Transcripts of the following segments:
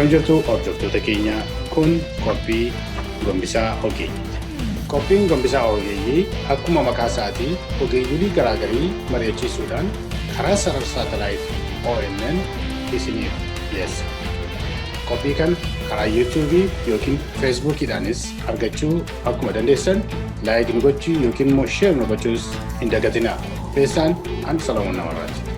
Akkam jirtu hordoftoota keenya, kun qophii gombisaa ogeeyyiiti. Qophiin gombisaa ogeeyyii akkuma maqaa isaatii ogeeyyii garaagarii mari'achiisuudhaan karaa sarara saatalaayit OMN isiniif dhiyeessa. Qophii kana karaa yuutuubii yookiin feesbuukiidhaanis argachuu akkuma dandeessan like nu gochuu yookiin immoo share nu gochuus hin dagatinaa. Keessaan an Salamuun Namarraati.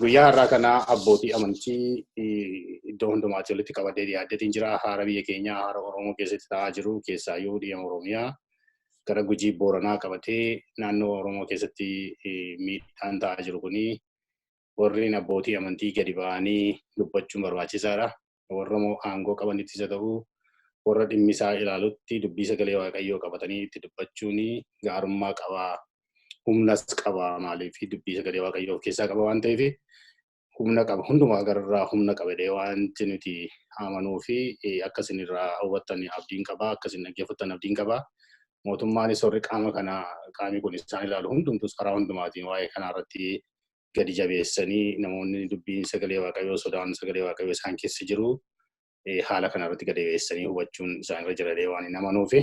Guyyaa har'aa kana abbootii amantii iddoo hundumaatti walitti qabadee dhiyaaddeetiin jira. Haara biyya keenyaa, haara Oromoo keessatti ta'aa jiru, keessaayyuu dhiya Oromiyaa gara Gujii Booranaa qabatee naannoo Oromoo keessatti miidhaan ta'aa jiru kuni warreen abbootii amantii gadi ba'anii dubbachuun barbaachisaadha. Warra aangoo qabanittis haa ta'u, warra dhimmi isaa ilaalutti dubbii sagalee Waaqayyoo qabatanii itti dubbachuun gaarummaa qabaa, humnas qabaa. Maaliif dubbii sagalee Waaqayyoo of keessaa qaba waan ta'eef humna qaba. Hundumaa gararraa humna qaba jedhee wanti nuti amanuu fi akka isin irraa hubattan abdiin qaba, akka isin dhaggeeffattan abdiin qaba. Mootummaanis warri qaama kana qaamni kun isaan ilaalu hundumtus karaa hundumaatiin waa'ee kanaa irratti gadi jabeessanii namoonni dubbiin sagalee Waaqayyoo sodaan sagalee Waaqayyoo isaan keessa jiru haala kana irratti gadi jabeessanii hubachuun isaan irra jira waan hin amanuufi.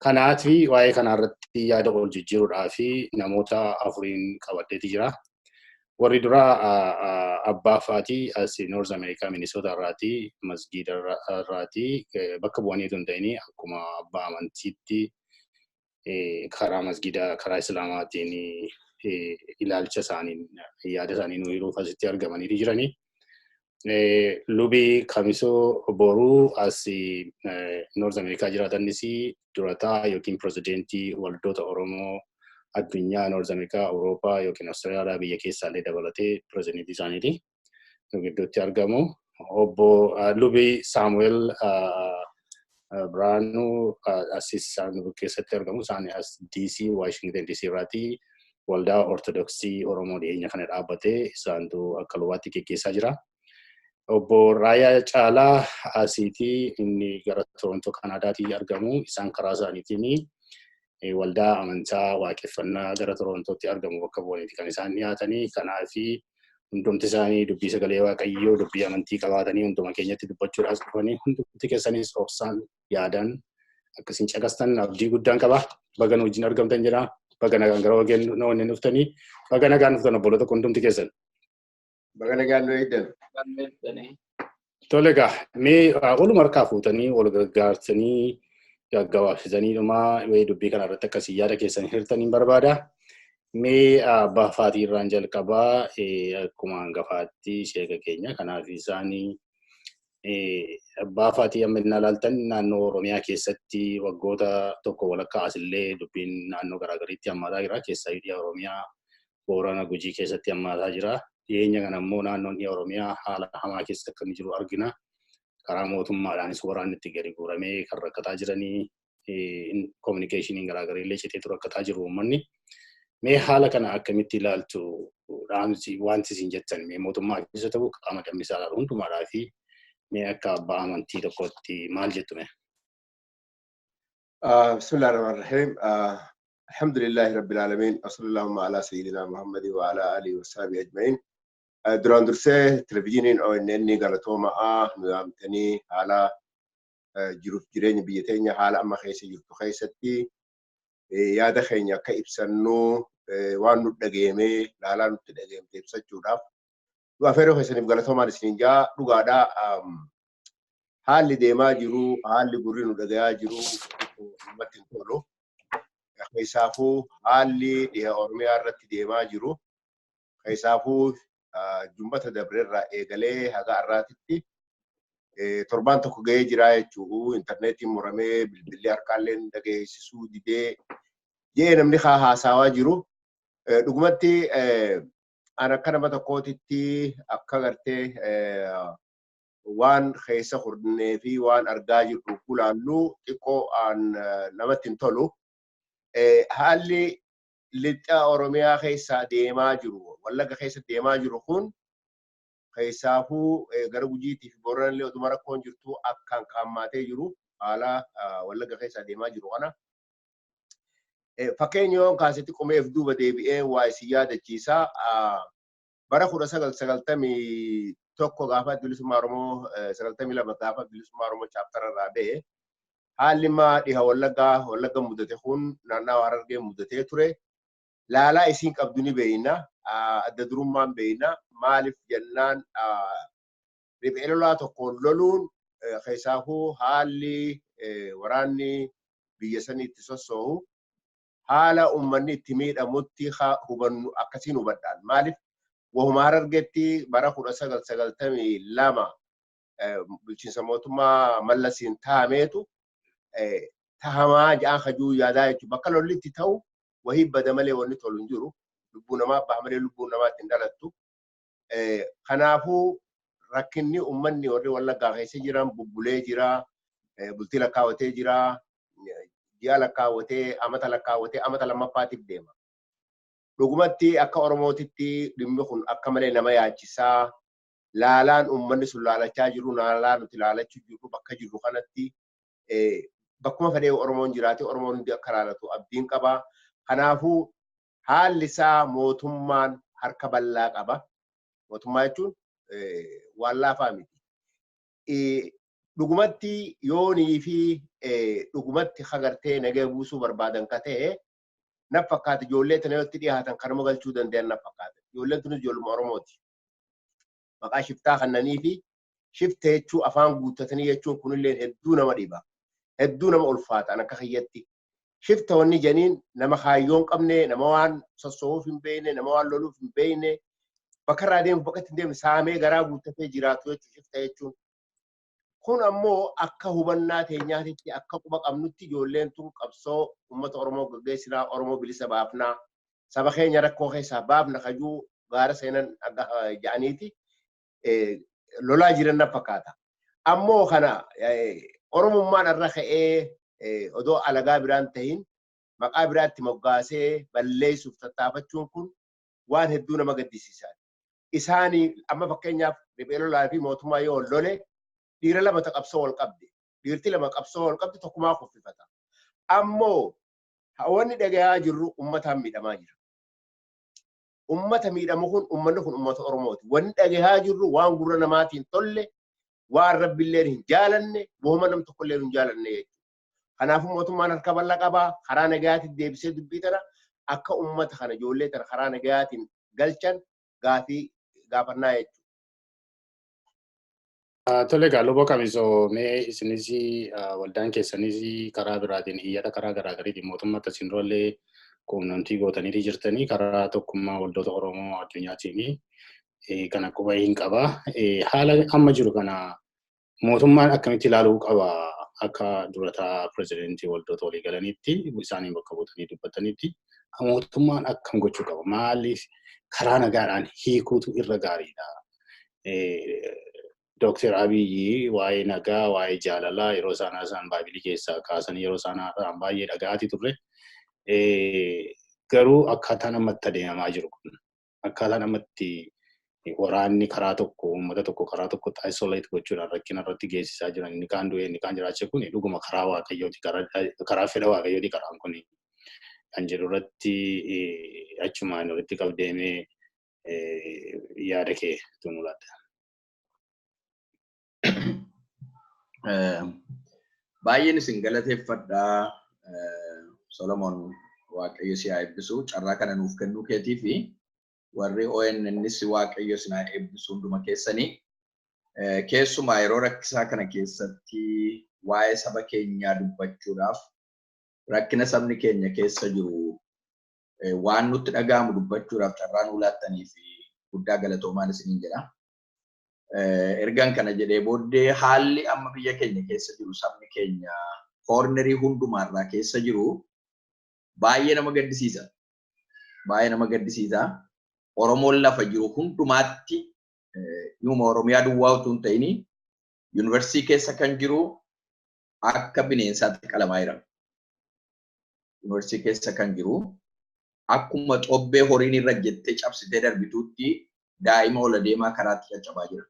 Kanaafi waa'ee kanaa irratti yaada ol jijjiiruudhaa fi namoota afuriin qabadheeti jira. Warri duraa abbaa faatii as North America Minnesota irraatii masgiida irraatii bakka bu'anii otoo hin ta'in akkuma abbaa amantiitti karaa masgiida karaa Islaamaatiin ilaalcha isaaniin yaada isaanii nu hiruuf asitti argamanii jiranii. Lubi Kamisoo Boruu as North America jiraatanis durataa yookiin pirezidentii waldoota Oromoo addunyaa North America, Awurooppaa yookiin Austraaliyaa biyya keessaallee dabalatee pirezidentii isaaniiti. Nu gidduutti argamu. Obbo Lubi Saamu'eel Biraanuu asis isaan keessatti argamu. Isaan as DC, Washington DC irraati waldaa Ortodoksii Oromoo dhiyeenya kana dhaabbatee isaantu akka lubaatti geggeessaa jira. Obbo Raayyaa Caalaa asiitii inni gara Torontoo Kanaadaatii argamu. Isaan karaa isaaniitiin waldaa amantaa waaqeffannaa gara Torontootti argamu bakka bu'aniiti kan isaan dhiyaatanii. Kanaafi hundumti isaanii dubbii sagalee Waaqayyoo dubbii amantii qabaatanii hunduma keenyatti dubbachuudhaaf dhufanii hundumti keessanis obsaan yaadan akkasiin caqastan abdii guddaan qaba. Baga nu wajjin argamtan jedha. Baga nagaan gara wageen dhuftanii. Baga nagaan dhuftan obboloota hundumti keessan. Baga nagaan nu eegdan. Tole egaa mee waluma harkaa fuutanii wal gargaarsanii gaggabaabsitanii dhuma dubbii kana irratti akkasii yaada keessan hirtaniin barbaada. Mee abbaa faatii irraan jalqabaa akkuma hangafaatti sheeka keenya kanaaf isaanii abbaa faatii amma inni ilaaltan naannoo Oromiyaa keessatti waggoota tokko walakkaa asillee dubbiin naannoo garaagariitti hammaataa jira. Keessaa dhiya Oromiyaa Boorana Gujii keessatti hammaataa jira. Dhiyeenya kana immoo naannoon dhiya Oromiyaa haala hamaa keessa akka inni jiru argina. Karaa mootummaadhaanis waraanni itti gadi guuramee kan rakkataa jiranii kominikeeshiniin garaagarii illee citeetu rakkataa jiru uummanni. Mee haala kana akkamitti ilaaltu dhaamsi wanti isin jettan mee mootummaa keessa ta'u qaama dammisaa ilaalu hundumaadhaa fi mee akka abbaa amantii tokkotti maal jettu mee? Bismillah ar-Rahmaan ar-Rahiim. Alhamdulillahi Rabbil Aalamiin. Wa sallallahu ala sayyidina Muhammad wa ala alihi wa sahbihi ajma'in. Duraan dursee televizyiiniin ONN galatoomaa nu yaamtanii haala jiruuf jireenya biyya teenya haala amma keessa jirtu keessatti yaada keenya akka ibsannu waan nu dhageemee laalaa nutti dhageemte ibsachuudhaaf nu afeeroo keessaniif galatoomaan isiniin jaa. Dhugaadhaa, haalli deemaa jiru, haalli gurri nu dhagayaa jiru namatti hin tolu. Keessaafuu haalli dhiha Oromiyaa irratti deemaa jiru, keessaafuu jumbata dabreerraa eegalee haga har'aatitti torbaan tokko gahee jira jechuu, intarneetiin muramee bilbilli harkaallee dhageessisuu didee jee namni haa haasawaa jiru. Dhugumatti an akka nama tokkootitti akka gartee waan keessa hordofnee fi waan argaa jirru kulaallu xiqqoo aan namatti hin tolu. Haalli lixa Oromiyaa keessa deemaa jiru, Wallagga keessa deemaa jiru kun, keessaafuu gara Gujiitii fi Booranallee oduma rakkoon jirtu akkaan qaammaatee jiru haala Wallagga keessa deemaa jiru kana. Fakkeenya yoon kaasetti qomeef duuba deebi'ee waa isin yaadachiisaa. Bara 1991 gaafa bilisummaa Oromoo, 92 gaafa bilisummaa Oromoo chapter irraa ba'e, haalli maa dhiha Wallaggaa Wallagga mudate kun naannawa Harargee mudatee ture. Laalaa isiin qabdu ni beeyna. Adda durummaan beeyna. Maaliif jennaan, riphee lolaa tokkoon loluun, keessaafuu haalli waraanni biyya sanii itti sossoohu, haala uummanni itti miidhamutti hubannu akkasiin hubadhaan. Maaliif, wahuma Harargeetti bara 1992 bulchiinsa mootummaa Mallasiin tahameetu tahamaa ja'an hajuu yaadaa jechuudha. Bakka lolli itti ta'u wahii bada malee wanni tolu hin jiru. Lubbuu namaa baha malee lubbuun namaa ittiin dhalattu. Kanaafuu rakkinni uummanni warri Wallaggaa keessa jiran bubbulee jira. Bultii lakkaawwatee jira. Ji'a lakkaawwatee, amata lakkaawwatee, amata lammaffaatiif deema. Dhugumatti akka Oromootitti dhimmi kun akka malee nama yaachisaa. Laalaan uummanni sun laalachaa jiru, laalaa nuti laalachuu jirru, bakka jirru kanatti bakkuma fedhee Oromoon jiraate Oromoon hundi akka laalatu abdiin qaba. Kanaafuu haalli isaa mootummaan harka bal'aa qaba. Mootummaa jechuun waan laafaa miti. Dhugumatti yoonii fi dhugumatti hagartee nagaa buusuu barbaadan ka ta'e naf fakkaata, ijoollee tana yoo itti dhiyaatan kanuma galchuu danda'an naf fakkaata. Ijoolleen tunis ijoolluma Oromooti. Maqaa shiftaa kannanii fi shifta jechuu afaan guuttatanii jechuun kunillee hedduu nama dhiba. Hedduu nama ulfaata akka kiyyatti. Shifta wanni janiin nama kaayyoo hin qabne, nama waan sossoo'uuf hin beekne, nama waan loluuf hin beekne, bakka irraa deemu bakka ittiin deemu saamee garaa guuttatee jiraatu jechuudha shifta jechuun. Kun ammoo akka hubannaa teenyaatitti, akka quba qabnutti, ijoolleen tun qabsoo uummata Oromoo gaggeessinaa, Oromoo bilisa baafnaa, saba keenya rakkoo keessaa baafna kajuu gaara seenan ja'aniiti lolaa jiran na fakkaata. Ammoo kana Oromummaan irra ka'ee odoo alagaa biraan tahin maqaa biraatti moggaasee balleessuuf tattaafachuun kun waan hedduu nama gaddisiisa. Isaanii amma fakkeenyaaf riphee lolaa fi mootummaa yoo lole, dhiira lamata qabsoo wal qabde. Dhiirti lama qabsoo wal qabde tokkumaa kuffifata. Ammoo wanni dhagayaa jirru uummataan miidhamaa jira. Uummata miidhamu kun, uummanni kun uummata Oromooti. Wanni dhagayaa jirru waan gurra namaatiin tolle, waan rabbilleen hin jaalanne, wooma nam tokkollee hin jaalanne jechuudha. Kanaafuu mootummaan harka bal'aa qabaa, karaa nagayaatiin deebisee dubbii tana akka uummata kana, ijoollee tana karaa nagayaatiin galchan gaafii gaafannaa jechuudha. Tole egaa, Luba Kamisoo, mee isinis waldaan keessanis karaa biraatiin iyyata karaa garaagariitiin mootummaa isin durallee quunnamtii gootanii jirtanii karaa Tokkummaa Waldoota Oromoo Addunyaatiin kana quba hin qaba. Haala amma jiru kana mootummaan akkamitti ilaaluu qaba akka durataa pirezidentii waldoota walii galaniitti, isaaniin bakka buutanii dubbatanitti, mootummaan akkam gochuu qaba? Maaliif karaa nagaadhaan hiikuutu irra gaariidha? Dooktar Abiyyi waa'ee nagaa, waa'ee jaalalaa yeroo isaan haasa'an baabilii keessaa kaasanii yeroo isaan haasa'an baay'ee dhaga'aati turre. Garuu akkaataan ammatti adeemamaa jiru kun, akkaataan ammatti waraanni karaa tokko uummata tokko karaa tokko isolate gochuudhaan rakkina irratti geessisaa jiran, inni kaan du'ee inni kaan jiraachee, kun dhuguma karaa Waaqayyooti, karaa fedha Waaqayyooti karaan kun kan jedhu irratti achumaan walitti qabdeemee yaada kee xumuraadha. Baay'een isin galateeffadhaa, Solomon, Waaqayyo si haa eebbisu carraa kana nuuf kennuu keetii fi warri ONNs Waaqayyo isin haa eebbisu hunduma keessanii. Keessumaa yeroo rakkisaa kana keessatti waa'ee saba keenyaa dubbachuudhaaf, rakkina sabni keenya keessa jiru waan nutti dhaga'amu dubbachuudhaaf carraa nuu laattanii fi guddaa galatoomaan isiniin jedha. Ergaan kana jedhee booddee, haalli amma biyya keenya keessa jiru, sabni keenya cornerii hundumaarraa keessa jiru baay'ee nama gaddisiisa. Baay'ee nama gaddisiisa. Oromoon lafa jiru hundumaatti, dhimma Oromiyaa duwwaa utuu hin ta'in, yuunivarsiitii keessa kan jiru akka bineensaatti qalamaa jira. Yuunivarsiitii keessa kan jiru akkuma xobbee horiin irra jettee cabsitee darbituutti daa'ima ol adeemaa karaatti caccabaa jira.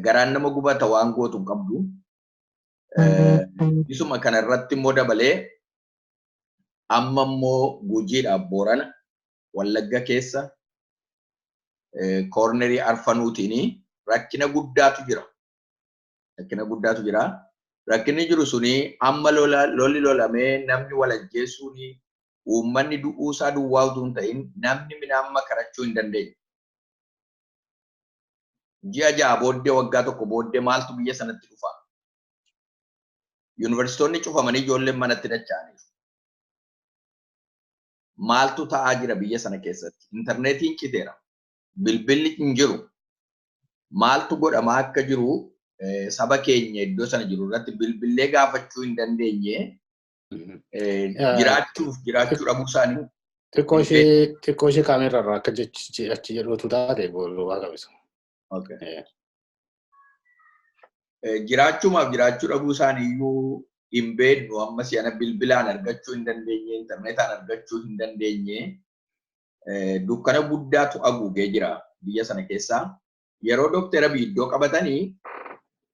Garaan nama gubata, waan gootu hin qabdu. Isuma kana irratti immoo dabalee Amma immoo Gujiidhaaf Boorana Wallagga keessa koornerii arfanuutiin rakkina guddaatu jira. Rakkina guddaatu jira. Rakkinni jiru suni amma lolli lolamee namni wal ajjeesuun uummanni du'uusaa duwwaa utuu hin ta'in namni midhaan makarachuu hin dandeenye. Ji'a 6 booddee, waggaa 1 booddee maaltu biyya sanatti dhufa? Yuunivarsiitonni cufamanii ijoolleen manatti dacha'aniiru. Maaltu ta'aa jira biyya sana keessatti? Intarneetiin citeera. Bilbilli hin jiru. Maaltu godhamaa akka jiru saba keenya iddoo sana jiru irratti bilbillee gaafachuu hin dandeenye, jiraachuuf jiraachuu dhabuu isaanii. Xiqqoo ishee kaameeraa irraa akka achi jedhuutu taate waa qabisa. Jiraachumaaf jiraachuu dhabuu isaanii iyyuu hin beeknu. Amma si'ana bilbilaan argachuu hin dandeenye, intarneetaan argachuu hin dandeenye, dukkana guddaatu haguugee jira biyya sana keessaa. Yeroo Dookter Abiy iddoo qabatanii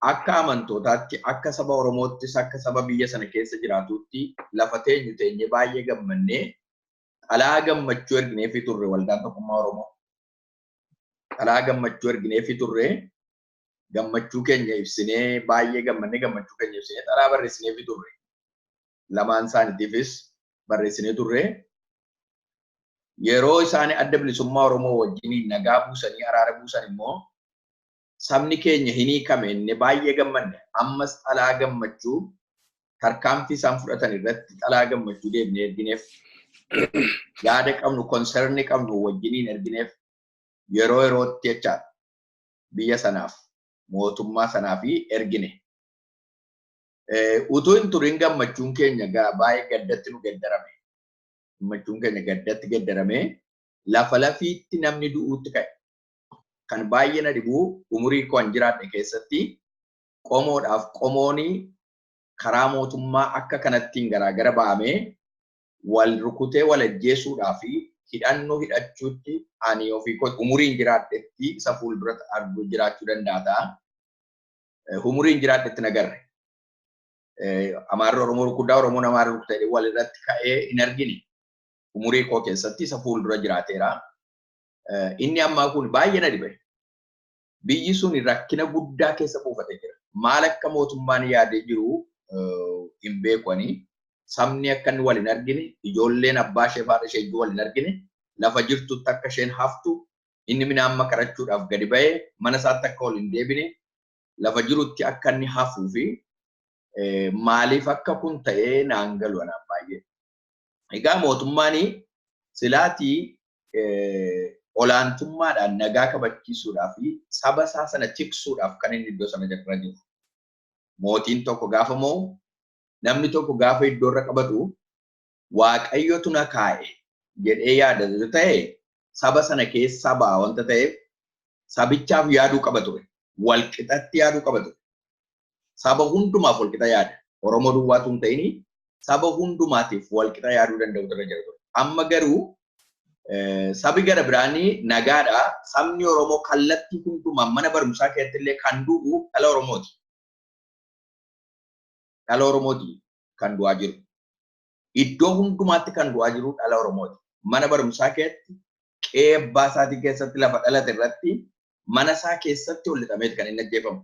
akka amantootaatti, akka saba Oromoottis, akka saba biyya sana keessa jiraatutti lafa teenyu teenye baay'ee gammannee xalaa gammachuu ergineefii turre Waldaan Tokkummaa Oromoo. Xalaa gammachuu ergineefii turre, gammachuu keenya ibsinee, baay'ee gammannee gammachuu keenya ibsinee xalaa barreessineefii turre. Lamaan isaaniitiifis barreessinee turre. Yeroo isaan Adda Bilisummaa Oromoo wajjin nagaa buusanii araara buusan immoo sabni keenya hin hiikame inni baay'ee gammanne. Ammas xalaa gammachuu tarkaanfii isaan fudhatan irratti xalaa gammachuu deebinee ergineef, yaada qabnu, concern qabnu wajjiniin ergineef yeroo yerootti jechaadha, biyya sanaaf mootummaa sanaaf ergine. Utuu hin turin gammachuun keenya baay'ee gaddatti nu geddarame. Gammachuun keenya gaddatti geddarame, lafa lafiitti namni du'uutti ka'e. Kan baay'ee na dhibu, umurii koo an jiraadhe keessatti qomoodhaaf qomooni karaa mootummaa akka kanattiin garaagara ba'amee wal rukutee wal ajjeesuudhaa fi hidhannoo hidhachuutti ani ofii koo umuriin jiraadhetti isa fuuldura arguu jiraachuu danda'a ta'a. Umuriin jiraadhetti nagarre. Amaarri Oromoo rukuddaa, Oromoon Amaarri rukutee wal irratti ka'ee hin argine. Umurii koo keessatti isa fuuldura jiraateera. Inni ammaa kun baay'ee na dhibe. Biyyi sun rakkina guddaa keessa buufatee jira. Maal akka mootummaan yaadee jiru hin beeku. Sabni akka inni wal hin argine, ijoolleen abbaa ishee fi haadha ishee iyyuu wal hin argine, lafa jirtutti akka isheen haftu, inni midhaan makarachuudhaaf gadi ba'ee mana isaatti akka ol hin deebine, lafa jirutti akka inni hafuu fi maaliif akka kun ta'ee naan galu anaaf baay'ee. Egaa mootummaan silaatii olaantummaadhaan nagaa kabachiisuudhaa fi saba isaa sana tiksuudhaaf kan inni iddoo sana irra jiru. Mootiin tokko gaafa mo'u, namni tokko gaafa iddoo irra qabatu, Waaqayyotu na kaa'e jedhee yaada yoo ta'e, saba sana keessaa ba'a wanta ta'eef sabichaaf yaaduu qaba ture. Walqixatti yaaduu qaba ture. Saba hundumaaf walqixa yaada. Oromoo duwwaatu hin ta'ini, saba hundumaatiif walqixa yaaduu danda'u irra jira ture. Amma garuu sabi gara biraanii nagaadha. Sabni Oromoo kallattii hundumaan mana barumsaa keessatti illee kan du'u dhala Oromooti. Dhala Oromooti kan du'aa jiru. Iddoo hundumaatti kan du'aa jiru dhala Oromooti. Mana barumsaa keessatti, qe'ee abbaa isaatii keessatti, lafa dhalate irratti, mana isaa keessatti ol lixameeti kan inni ajjeefamu.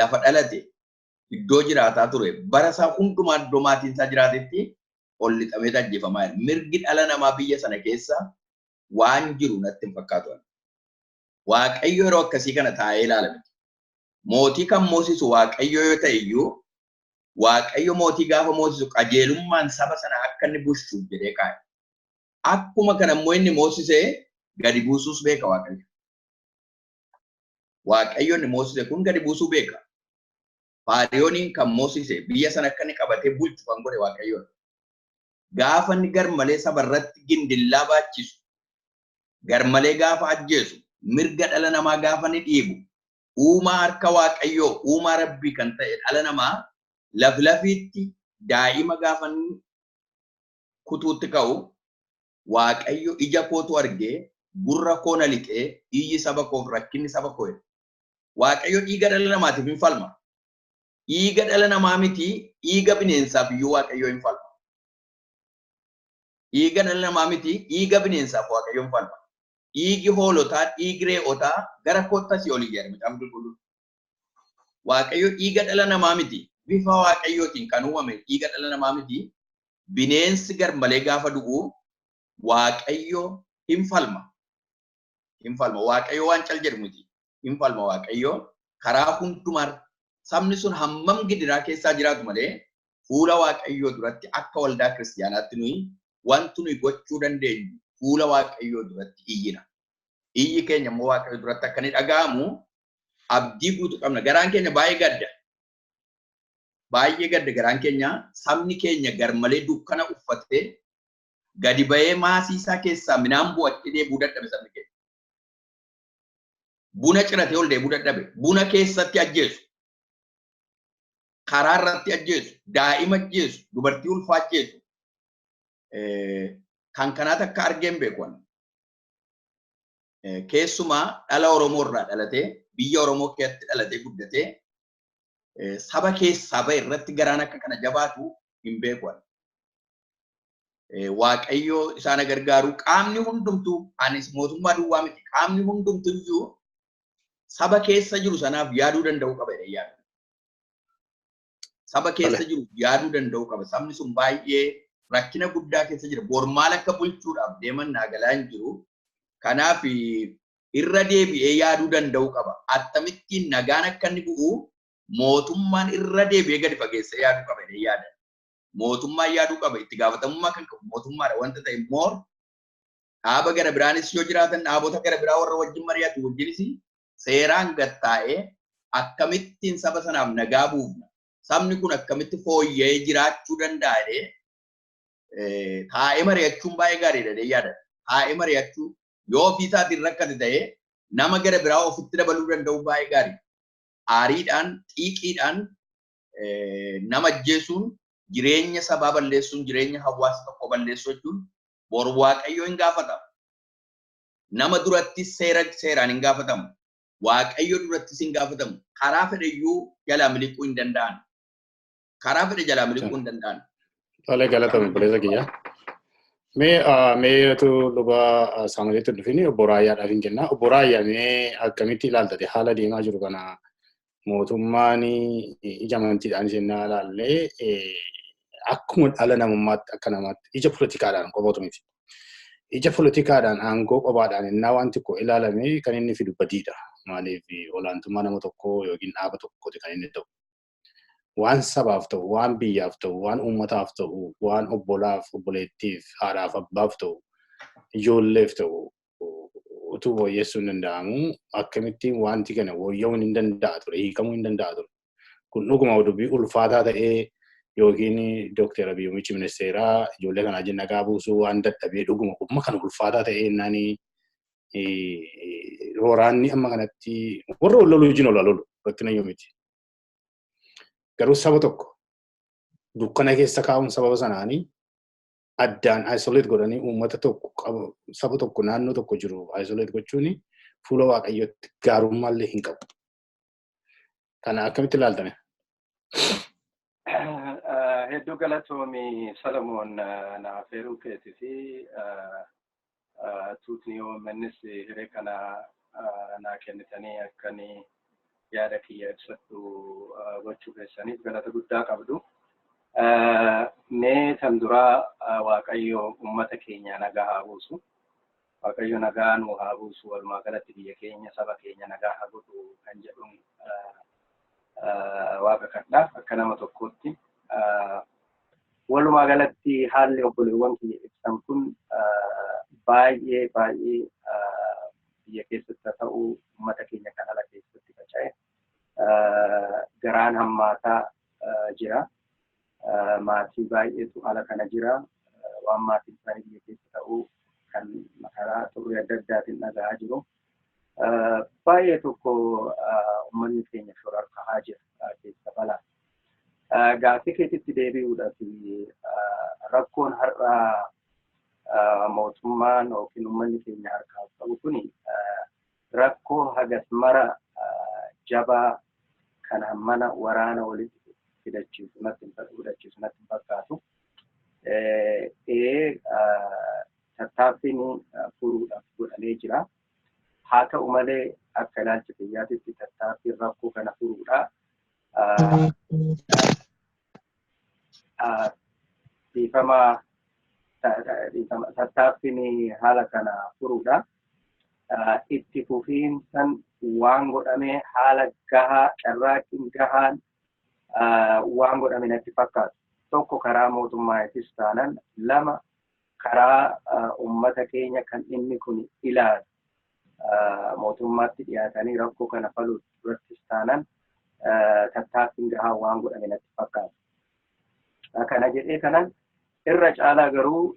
Lafa dhalate, iddoo jiraataa ture, bara isaa hundumaa iddoo maatiin isaa jiraatetti ol lixameeti ajjeefamaa jira. Mirgi dhala namaa biyya sana keessa waan jiru natti hin fakkaatu. Waaqayyo yeroo akkasii kana taa'ee ilaala miti. Mootii kan moosisu Waaqayyo yoo ta'e iyyuu, Waaqayyo mootii gaafa moosisu qajeelummaan saba sana akka inni bulchuuf jedhee kaa'e. Akkuma kana immoo inni moosisee gadi buusuus beeka Waaqayyo. Waaqayyo inni moosise kun gadi buusuu beeka. Faariyooniin kan moosise, biyya sana akka inni qabatee bulchu kan godhe Waaqayyoon. Gaafa inni garmalee saba irratti gindillaa baachisu, garmalee gaafa ajjeesu, mirga dhala namaa gaafa inni dhiibu, uumaa harka Waaqayyoo, uumaa Rabbii kan ta'e dhala namaa lafi lafiitti daa'ima gaafa inni kutuutti ka'u, Waaqayyo ija kootu argee gurra koo na liqee iyyi saba koof rakkinni saba koo jedhe. Waaqayyo dhiiga dhala namaatiif hin falma. Dhiiga dhala namaa miti, dhiiga bineensaaf iyyuu Waaqayyo hin falma. Dhiiga dhala namaa miti, dhiiga bineensaaf Waaqayyoon falma. Dhiigi hoolotaa, dhiigi re'ootaa gara kottaa si olii jedha Macaafni Qulqulluun. Waaqayyo dhiiga dhala namaa miti, bifa Waaqayyootiin kan uumame dhiiga dhala namaa miti. Bineensi garmalee gaafa du'u Waaqayyo hin falma. Hin falma. Waaqayyo waan cal jedhu miti. Hin falma Waaqayyo karaa hundumaa sabni sun hammam gidiraa keessaa jiraatu malee fuula Waaqayyoo duratti akka waldaa kiristiyaanaatti nuyi wanti nuyi gochuu dandeenyu fuula Waaqayyoo duratti iyyina. Iyyi keenya immoo Waaqayyo duratti akka inni dhaga'amu abdii guutuu qabna. Garaan keenya baay'ee gadda. Baay'ee gadda garaan keenya. Sabni keenya garmalee dukkana uffatee gadi ba'ee maasii isaa keessaa midhaan bu'attee deebi'uu dadhabe sabni keenya. Buna ciratee ol deebi'uu dadhabe. Buna keessatti ajjeesu. Karaa irratti ajjeesu. Daa'ima ajjeesu. Dubartii ulfaa ajjeesu. Kan kanaa takka argeen beeku. Keessumaa dhala Oromoo irraa dhalatee biyya Oromoo keessatti dhalatee guddatee saba keessaa ba'e irratti garaan akka kana jabaatu hin beeku. Waaqayyo isaan gargaaru. Qaamni hundumtuu, anis mootummaa duwwaa miti, qaamni hundumtuu iyyuu saba keessa jiru sanaaf yaaduu danda'uu qaba jedhee yaadu. Saba keessa jiru yaaduu danda'uu qaba. Sabni sun baay'ee rakkina guddaa keessa jira. Bor maal akka bulchuudhaaf deeman naa galaa hin jiru. Kanaaf irra deebi'ee yaaduu danda'uu qaba. Akkamittiin nagaan akka inni bu'u mootummaan irra deebi'ee gadi fageessee yaaduu qaba jedhee yaada. Mootummaan yaaduu qaba. Itti gaafatamummaa kan qabu mootummaadha wanta ta'e immoo dhaaba gara biraanis yoo jiraatan dhaabota gara biraa warra wajjin mari'atu wajjinis seeraan gattaa'ee akkamittiin saba sanaaf nagaa buufna. Sabni kun akkamitti fooyya'ee jiraachuu danda'a jedhee taa'ee mari'achuun baay'ee gaariidha jedhee yaada. Taa'ee mari'achuu yoo ofii isaatiin rakkate ta'ee nama gara biraa ofitti dabaluu danda'u baay'ee gaariidha. Aariidhaan, xiiqiidhaan nama ajjeesuun, jireenya sabaa balleessuun, jireenya hawaasa tokko balleessuu jechuun bor Waaqayyo hin gaafatamu. Nama duratti seeraan hin gaafatamu. Waaqayyo durattis hin gaafatamu. Karaa fedheyyuu jalaa miliquu hin danda'an. Karaa fedhe jalaa miliquu hin danda'an. Tolee, galatame obboleessa kiyya. Mee tu luba Saamu'eelitti dhufini obbo Raayyaadhaaf hin kenna. Obbo Raayyaa, mee akkamitti ilaaltate haala deemaa jiru kana? Mootummaan ija amantiidhaan isin ilaallee, akkuma dhala namummaatti, akka namaatti, ija poolitikaadhaan qofa miti. Ija poolitikaadhaan, aangoo qofaadhaan innaa waan tokko ilaalame kan inni fidu badiidha. Maaliif, olaantummaa nama tokkoo yookiin dhaaba tokkooti kan inni ta'u. Waan sabaaf ta'u, waan biyyaaf ta'u, waan uummataaf ta'u, waan obbolaaf, obboleettiif, haadhaaf, abbaaf ta'u, ijoolleef ta'u utuu fooyyessuu hin danda'amu, akkamittiin wanti kana fooyya'uun hin danda'a ture, hiikamuu hin danda'a ture? Kun dhuguma dubbii ulfaataa ta'ee yookiin Dookter Abiy Muummichi Ministeeraa ijoollee kanaa wajjin nagaa buusuu waan dadhabee dhuguma kuma kan ulfaataa ta'ee naani waraanni amma kanatti warra wal loluu wajjin ol lolu rakkina iyyuu miti. Garuu saba tokko dukkana keessa kaa'uun, sababa sanaanii addaan isolate godhanii uummata tokko, saba tokko, naannoo tokko jiru isolate gochuun fuula Waaqayyootti gaarummaallee hin qabu. Kana akkamitti ilaaltame? Hedduu galatoomi Salamoon, naaf eeruu keetii fi tuutni OMNs hiree kana naa kennitanii akkanii yaada kiyya ibsadhu gochuu keessaniif galata guddaa qabdu. Mee tan duraa Waaqayyo uummata keenya nagaa haa buusu. Waaqayyo nagaa nu haa buusu, walumaa galatti biyya keenya, saba keenya nagaa haa godhu kan jedhuun Waaqa kadhaa akka nama tokkootti. Walumaa galatti haalli obboleewwan kiyya ibsan kun baay'ee baay'ee biyya keessatti haa ta'u, uummata keenya kan ala keessatti faca'e garaan hammaataa jira. Maatii baay'eetu ala kana jira. Waan maatiin isaanii biyya keessa ta'uu kan karaa xurrii adda addaatiin dhaga'aa jiru. Baay'ee tokko uummanni keenya shororkaa'aa jira keessa balaa. Gaaffii keetitti deebi'uudhaaf, rakkoon har'a mootummaan yookiin uummanni keenya harkaa qabu kuni rakkoo hagas mara jabaa kan hammana waraana walitti fidachiisu natti hin fakkaatu. Tattaaffiin furuudhaaf godhamee jira. Haa ta'u malee, akka ilaalcha kiyyaatitti tattaaffiin rakkoo kana furuudha dhiifama, tattaaffiin haala kana furuudha itti fufiinsan waan godhame, haala gahaa, carraaqqiin gahaan waan godhame natti fakkaatu. Tokko, karaa mootummaatis taanan, lama, karaa uummata keenya kan inni kun ilaalu mootummaatti dhiyaatanii rakkoo kana faluu irrattis taanan, tattaaffiin gahaa waan godhame natti fakkaatu. Kana jedhee kanan irra caalaa garuu,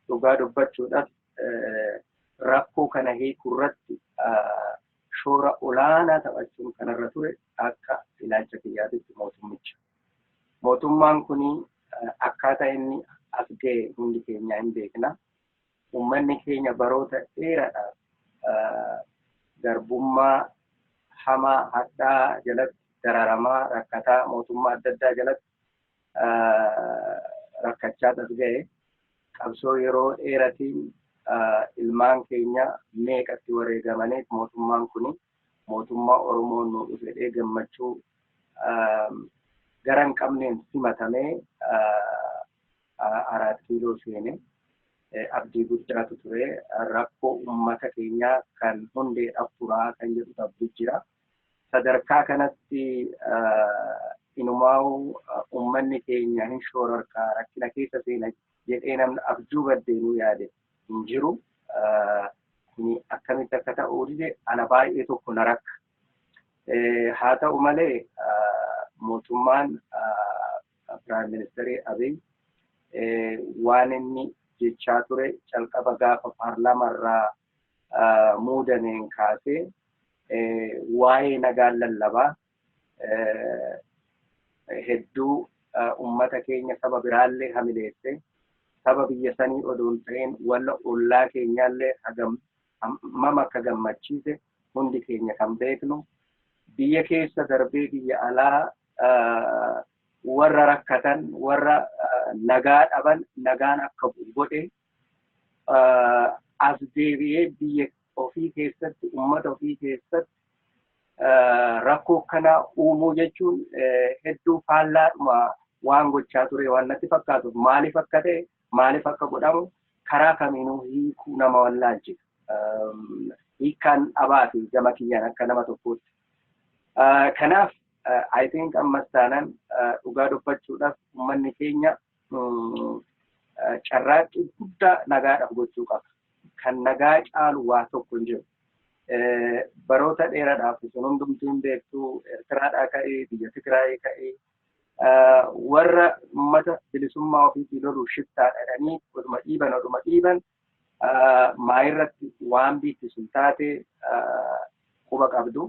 dhugaa dubbachuudhaaf, rakkoo kana hiikuu irratti shoora olaanaa taphachuun kanarra ture akka ilaalcha kiyyaatitti mootummicha. Mootummaan kun akkaataa inni as ga'e hundi keenya hin beekna. Uummanni keenya baroota dheeraadhaaf garbummaa hamaa hadhaa jalatti dararamaa, rakkataa, mootummaa adda addaa jalatti rakkachaa as ga'e. Qabsoo yeroo dheeratiin ilmaan keenya meeqatti wareegamaniif mootummaan kun mootummaa Oromoon nu dhufe gammachuu gara hin qabneen simatamee 4 Kiiloo seene. Abdii guddaatu ture. Rakkoo uummata keenyaa kan hundeedhaaf furaa kan jedhu abdii jira. Sadarkaa kanatti inumaa'u uummanni keenya hin shoorarkaa rakkina keessa seena jedhee namni abjuu baddeenuu yaade hin jiru. Kuni akkamitti akka ta'uu dide ana baay'ee tokko na rakka. Haa ta'u malee, mootummaan Prime Minister Abiy waan inni jechaa ture calqaba gaafa paarlaamarraa muudameen kaasee waa'ee nagaan lallabaa hedduu ummata keenya saba biraallee hamileesse, saba biyya sanii odoo hin ta'in walla ollaa keenyaallee hammam akka gammachiise hundi keenya kan beeknu, biyya keessa darbee biyya alaa warra rakkatan, warra nagaa dhaban nagaan akka bu'u godhe, as deebi'ee biyya ofii keessatti, ummata ofii keessatti rakkoo kana uumuu jechuun hedduu faallaadhuma waan gochaa ture waan natti fakkaatu. Maaliif akka ta'e, maaliif akka godhamu, karaa kamiinuu hiikuu nama wallaalchisa. Hiikkaan dhabaa fi gama kiyyaan akka nama tokkootti. Kanaaf I think ammas taanaan, dhugaa dubbachuudhaaf, uummanni keenya carraaqqii guddaa nagaadhaaf gochuu qaba. Kan nagaa caalu waa tokko hin jiru. Baroota dheeraadhaaf sun hundumtuu hin beektu, Eertiraadhaa ka'ee, biyya Tigraayii ka'ee, warra uummata bilisummaa ofiitii lolu shiftaa dhadhanii oduma dhiiban oduma dhiiban maayirratti waan biitti sun taate quba qabdu.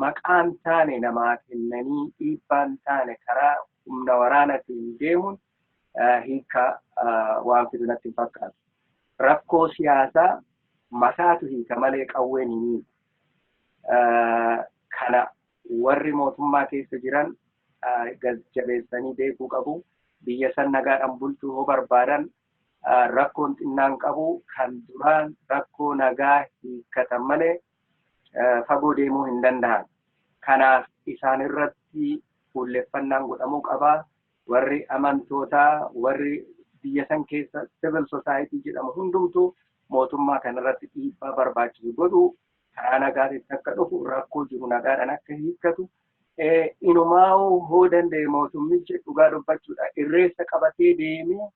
Maqaan taane namaa kennanii dhiibbaan taane karaa humna waraanaatiin deemuun hiika waan fidu natti hin fakkaatu. Rakkoo siyaasaa mataatu hiika malee qawween hin hiiku. Kana warri mootummaa keessa jiran jabeessanii beekuu qabu. Biyya san nagaadhaan bulchuu hoo barbaadan, rakkoon xinnaan qabu kan duraan rakkoo nagaa hiikkatan malee fagoo deemuu hin danda'an. Kanaaf isaan irratti fuulleffannaan godhamuu qabaa. Warri amantootaa, warri biyya san keessa civil society jedhamu hundumtuu mootummaa kanarratti dhiibbaa barbaachisu godhu, karaa nagaatitti akka dhufu, rakkoo jiru nagaadhaan akka hiikkatu, inumaa hoo danda'e mootummichi, dhugaa dubbachuudha, irreessa qabatee deemee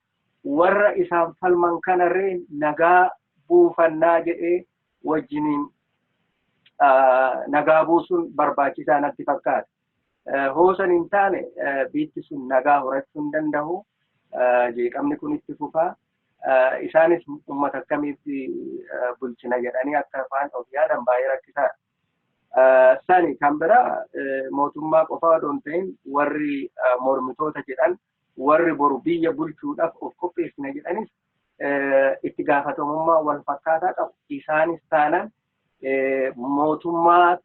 warra isaan falman kanarree nagaa buufannaa jedhee wajjiniin nagaa buusuun barbaachisaa natti fakkaata. Hoosan hin taane biitti sun nagaa horachuu hin danda'u. Jeeqamni kun itti fufaa. Isaanis uummata akkamitti bulchina jedhanii akka afaan of yaadan baay'ee rakkisaadha. Sani kan biraa, mootummaa qofaa odoo hin ta'in, warri mormitoota jedhan, warri boru biyya bulchuudhaaf of qopheessina jedhanis itti gaafatamummaa wal fakkaataa qabu. Isaanis taanan mootummaa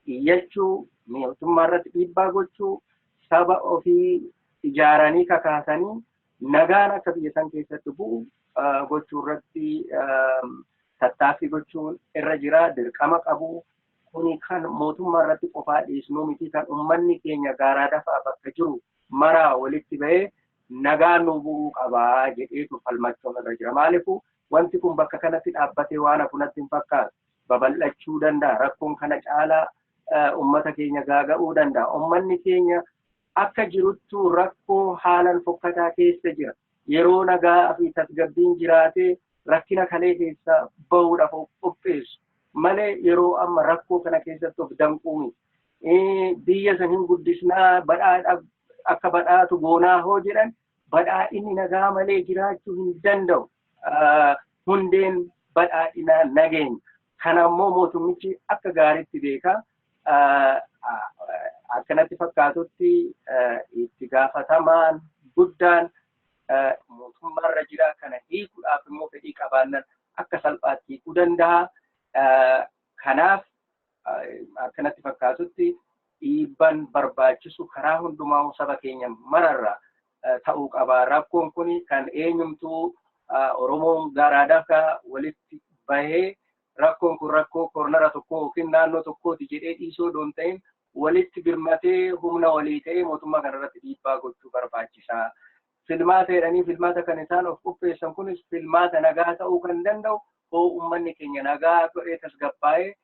iyyachuu, mootummaa irratti dhiibbaa gochuu, saba ofii ijaaranii kakaasanii nagaan akka biyya san keessatti bu'u gochuu irratti tattaaffii gochuun irra jira, dirqama qabu. Kuni kan mootummaa irratti qofaa dhiisnuu miti, kan uummanni keenya gaaraa dafaa bakka jiru maraa walitti bahee nagaan nu bu'uu qabaa jedheetu falmachuun irra jira. Maaliifuu wanti kun bakka kanatti dhaabbatee waan hafu natti hin fakkaatu. Babal'achuu danda'a. Rakkoon kana caalaa uummata keenya gaaga'uu danda'a. Uummanni keenya akka jiruttu rakkoo haalan fokkataa keessa jira. Yeroo nagaa fi tasgabbiin jiraatee rakkina kalee keessa bahuudhaaf of qopheessu malee yeroo amma rakkoo kana keessatti of danquu miti. Biyya san hin guddisnaa, badhaadha akka badhaatu goonaa hoo jedhan, badhaadhinni nagaa malee jiraachuu hin danda'u. Hundeen badhaadhinaa nageenya. Kana immoo mootummichi akka gaariitti beeka. Akkanatti fakkaatutti itti gaafatamaan guddaan mootummaarra jira. Kana hiikuudhaaf immoo fedhii qabaannan akka salphaatti hiikuu danda'a. Kanaaf akkanatti fakkaatutti dhiibban barbaachisu karaa hundumaa saba keenya mararra ta'uu qaba. Rakkoon kun kan eenyumtuu Oromoon garaa dafaa walitti bahee rakkoon kun rakkoo kornara tokkoo yookiin naannoo tokkooti jedhee dhiisuu odoo hin ta'in, walitti birmatee humna walii ta'ee mootummaa kanarratti dhiibbaa gochuu barbaachisaa. Filmaata jedhanii filmaata kan isaan of qopheessan kunis filmaata nagaa ta'uu kan danda'u hoo uummanni keenya nagaa godhee tasgabbaa'ee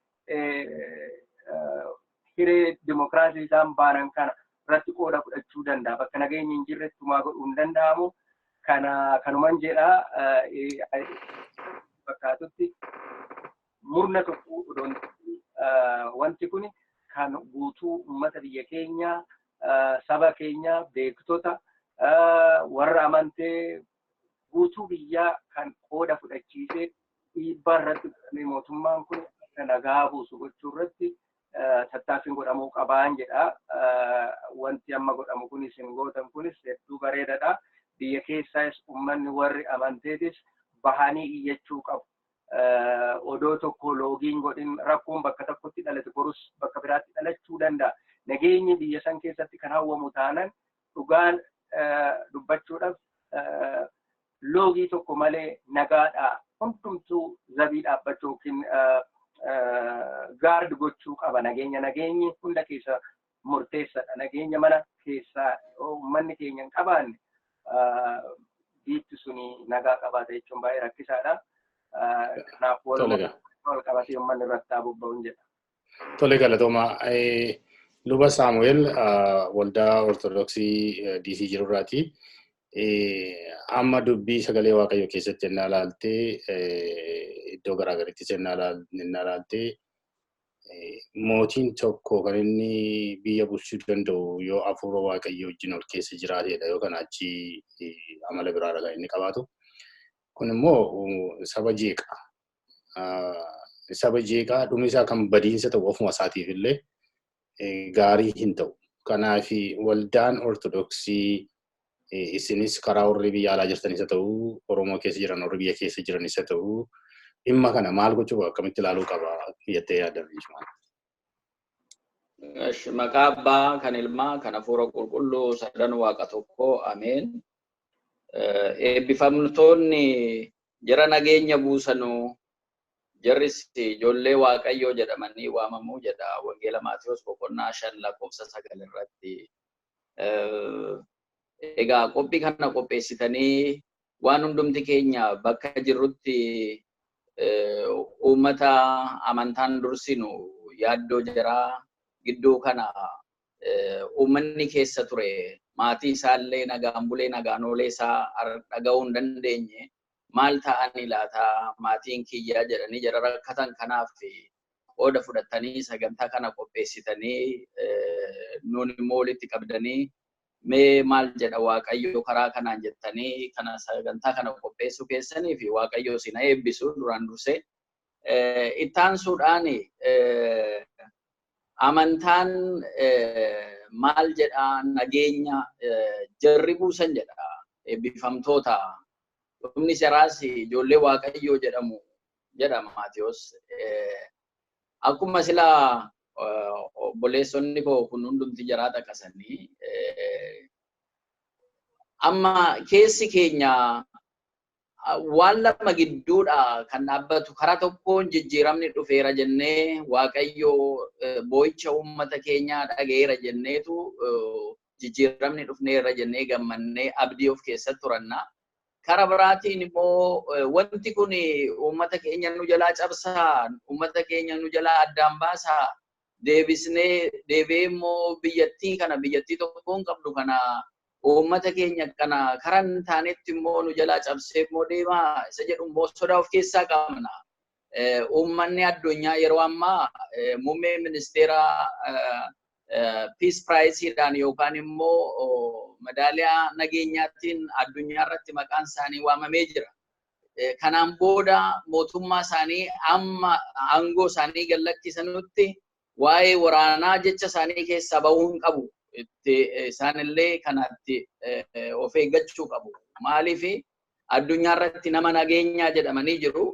hiree dimokiraasii isaan baanan kana irratti qooda fudhachuu danda'a. Bakka nageenyi hin jirretti tumaa godhuu hin danda'amu. Kana kanuman jedha, fakkaatutti murna tokko odoo wanti kun kan guutuu uummata biyya keenya, saba keenya, beektota, warra amantee, guutuu biyyaa kan qooda fudhachiisee dhiibbaa irratti godhamee mootummaan kun akka nagaa buusu gochuu irratti tattaaffiin godhamuu qabaan jedha. Wanti amma godhamu kunis, hin gootan kunis hedduu bareedaadha. Biyya keessaas uummanni warri amanteetis bahanii iyyachuu qabu. Odoo tokko loogiin godhin rakkoon bakka tokkotti dhalate borus bakka biraatti dhalachuu danda'a. Nageenyi biyya san keessatti kan hawwamu taanan, dhugaan dubbachuudhaaf, loogii tokko malee nagaadha. Hundumtuu zabii dhaabbachuu yookiin guard gochuu qaba nageenya. Nageenyi hunda keessa murteessadha. Nageenya mana keessaa uummanni keenya hin qabaanne biyyi suni nagaa qabaata jechuun baay'ee rakkisaadha. Kanaaf wal qabatee uummanni irratti haa bobba'uun jedha. Tole, galatooma. Luba Saamu'eel, waldaa Ortodoksii DC jirurraati. Amma dubbii sagalee Waaqayyoo keessatti ennaa ilaaltee, iddoo garaagaraattis ennaa ilaaltee, mootiin tokko kan inni biyya bulchuu danda'u yoo hafuura Waaqayyoo wajjin ol keessa jiraatedha. Yoo kana achi amala biraadha kan inni qabaatu. Kun immoo saba jeeqa. Saba jeeqaa, dhumi isaa kan badiinsa ta'u, ofuma isaatiif illee gaarii hin ta'u. Kanaaf waldaan Ortodoksii isinis karaa warri biyya alaa jirtanis haa ta'u, Oromoo keessa jiran, warri biyya keessa jiranis haa ta'u, dhimma kana maal gochuu, akkamitti ilaaluu qaba jettee yaaddan? Maqaa Abbaa, kan Ilmaa, kan Hafuura Qulqulluu, sadan Waaqa tokko, ameen. Eebbifamtoonni jara nageenya buusanuu, jarris ijoollee Waaqayyoo jedhamanii waamamuu jedha Wangeela Maatiyus boqonnaa 5 lakkoofsa 9 irratti. Egaa qophii kana qopheessitanii waan hundumti keenya bakka jirrutti uummata amantaan dursinu yaaddoo jaraa gidduu kana uummanni keessa ture, maatii isaallee nagaan bulee nagaan oolee isaa dhaga'uu hin dandeenye, maal ta'anii laata maatiin kiyyaa jedhanii jara rakkatan, kanaaf qooda fudhatanii sagantaa kana qopheessitanii nuun immoo walitti qabdanii mee maal jedha Waaqayyo karaa kanaan jettanii kana sagantaa kana qopheessuu keessanii fi Waaqayyo isin eebbisu duraan dursee. Ittaansuudhaan, amantaan maal jedha? Nageenya jarri buusan jedha, eebbifamtoota, dhumni seraas ijoollee Waaqayyoo jedhamu jedha Maatiyos. Akkuma silaa obboleessonni koo kun hundumti jaraa xaqasanii Amma keessi keenya waan lama gidduudha kan dhaabbatu. Karaa tokkoon jijjiiramni dhufeera jennee, Waaqayyo boo'icha uummata keenyaa dhaga'eera jenneetu, jijjiiramni dhufneera jennee gammannee abdii of keessatti turanna. Karaa biraatiin immoo wanti kun uummata keenya nu jalaa cabsaa, uummata keenya nu jalaa addaan baasaa, deebisnee deebi'ee immoo biyyattii kana, biyyattii tokkoon qabdu kana, uummata keenya kana karaa hin taanetti immoo nu jalaa cabsee immoo deemaa isa jedhu immoo sodaa of keessaa qabna. Uummanni addunyaa yeroo ammaa muummee ministeera Peace Prizeidhaan yookaan immoo madaaliyaa nageenyaatiin addunyaa irratti maqaan isaanii waamamee jira. Kanaan booda mootummaa isaanii amma aangoo isaanii gad lakkisanitti waa'ee waraanaa jecha isaanii keessaa bahuu hin qabu. Isaanillee kanatti of eeggachuu qabu. Maaliif? Addunyaa irratti nama nageenyaa jedhamanii jiru.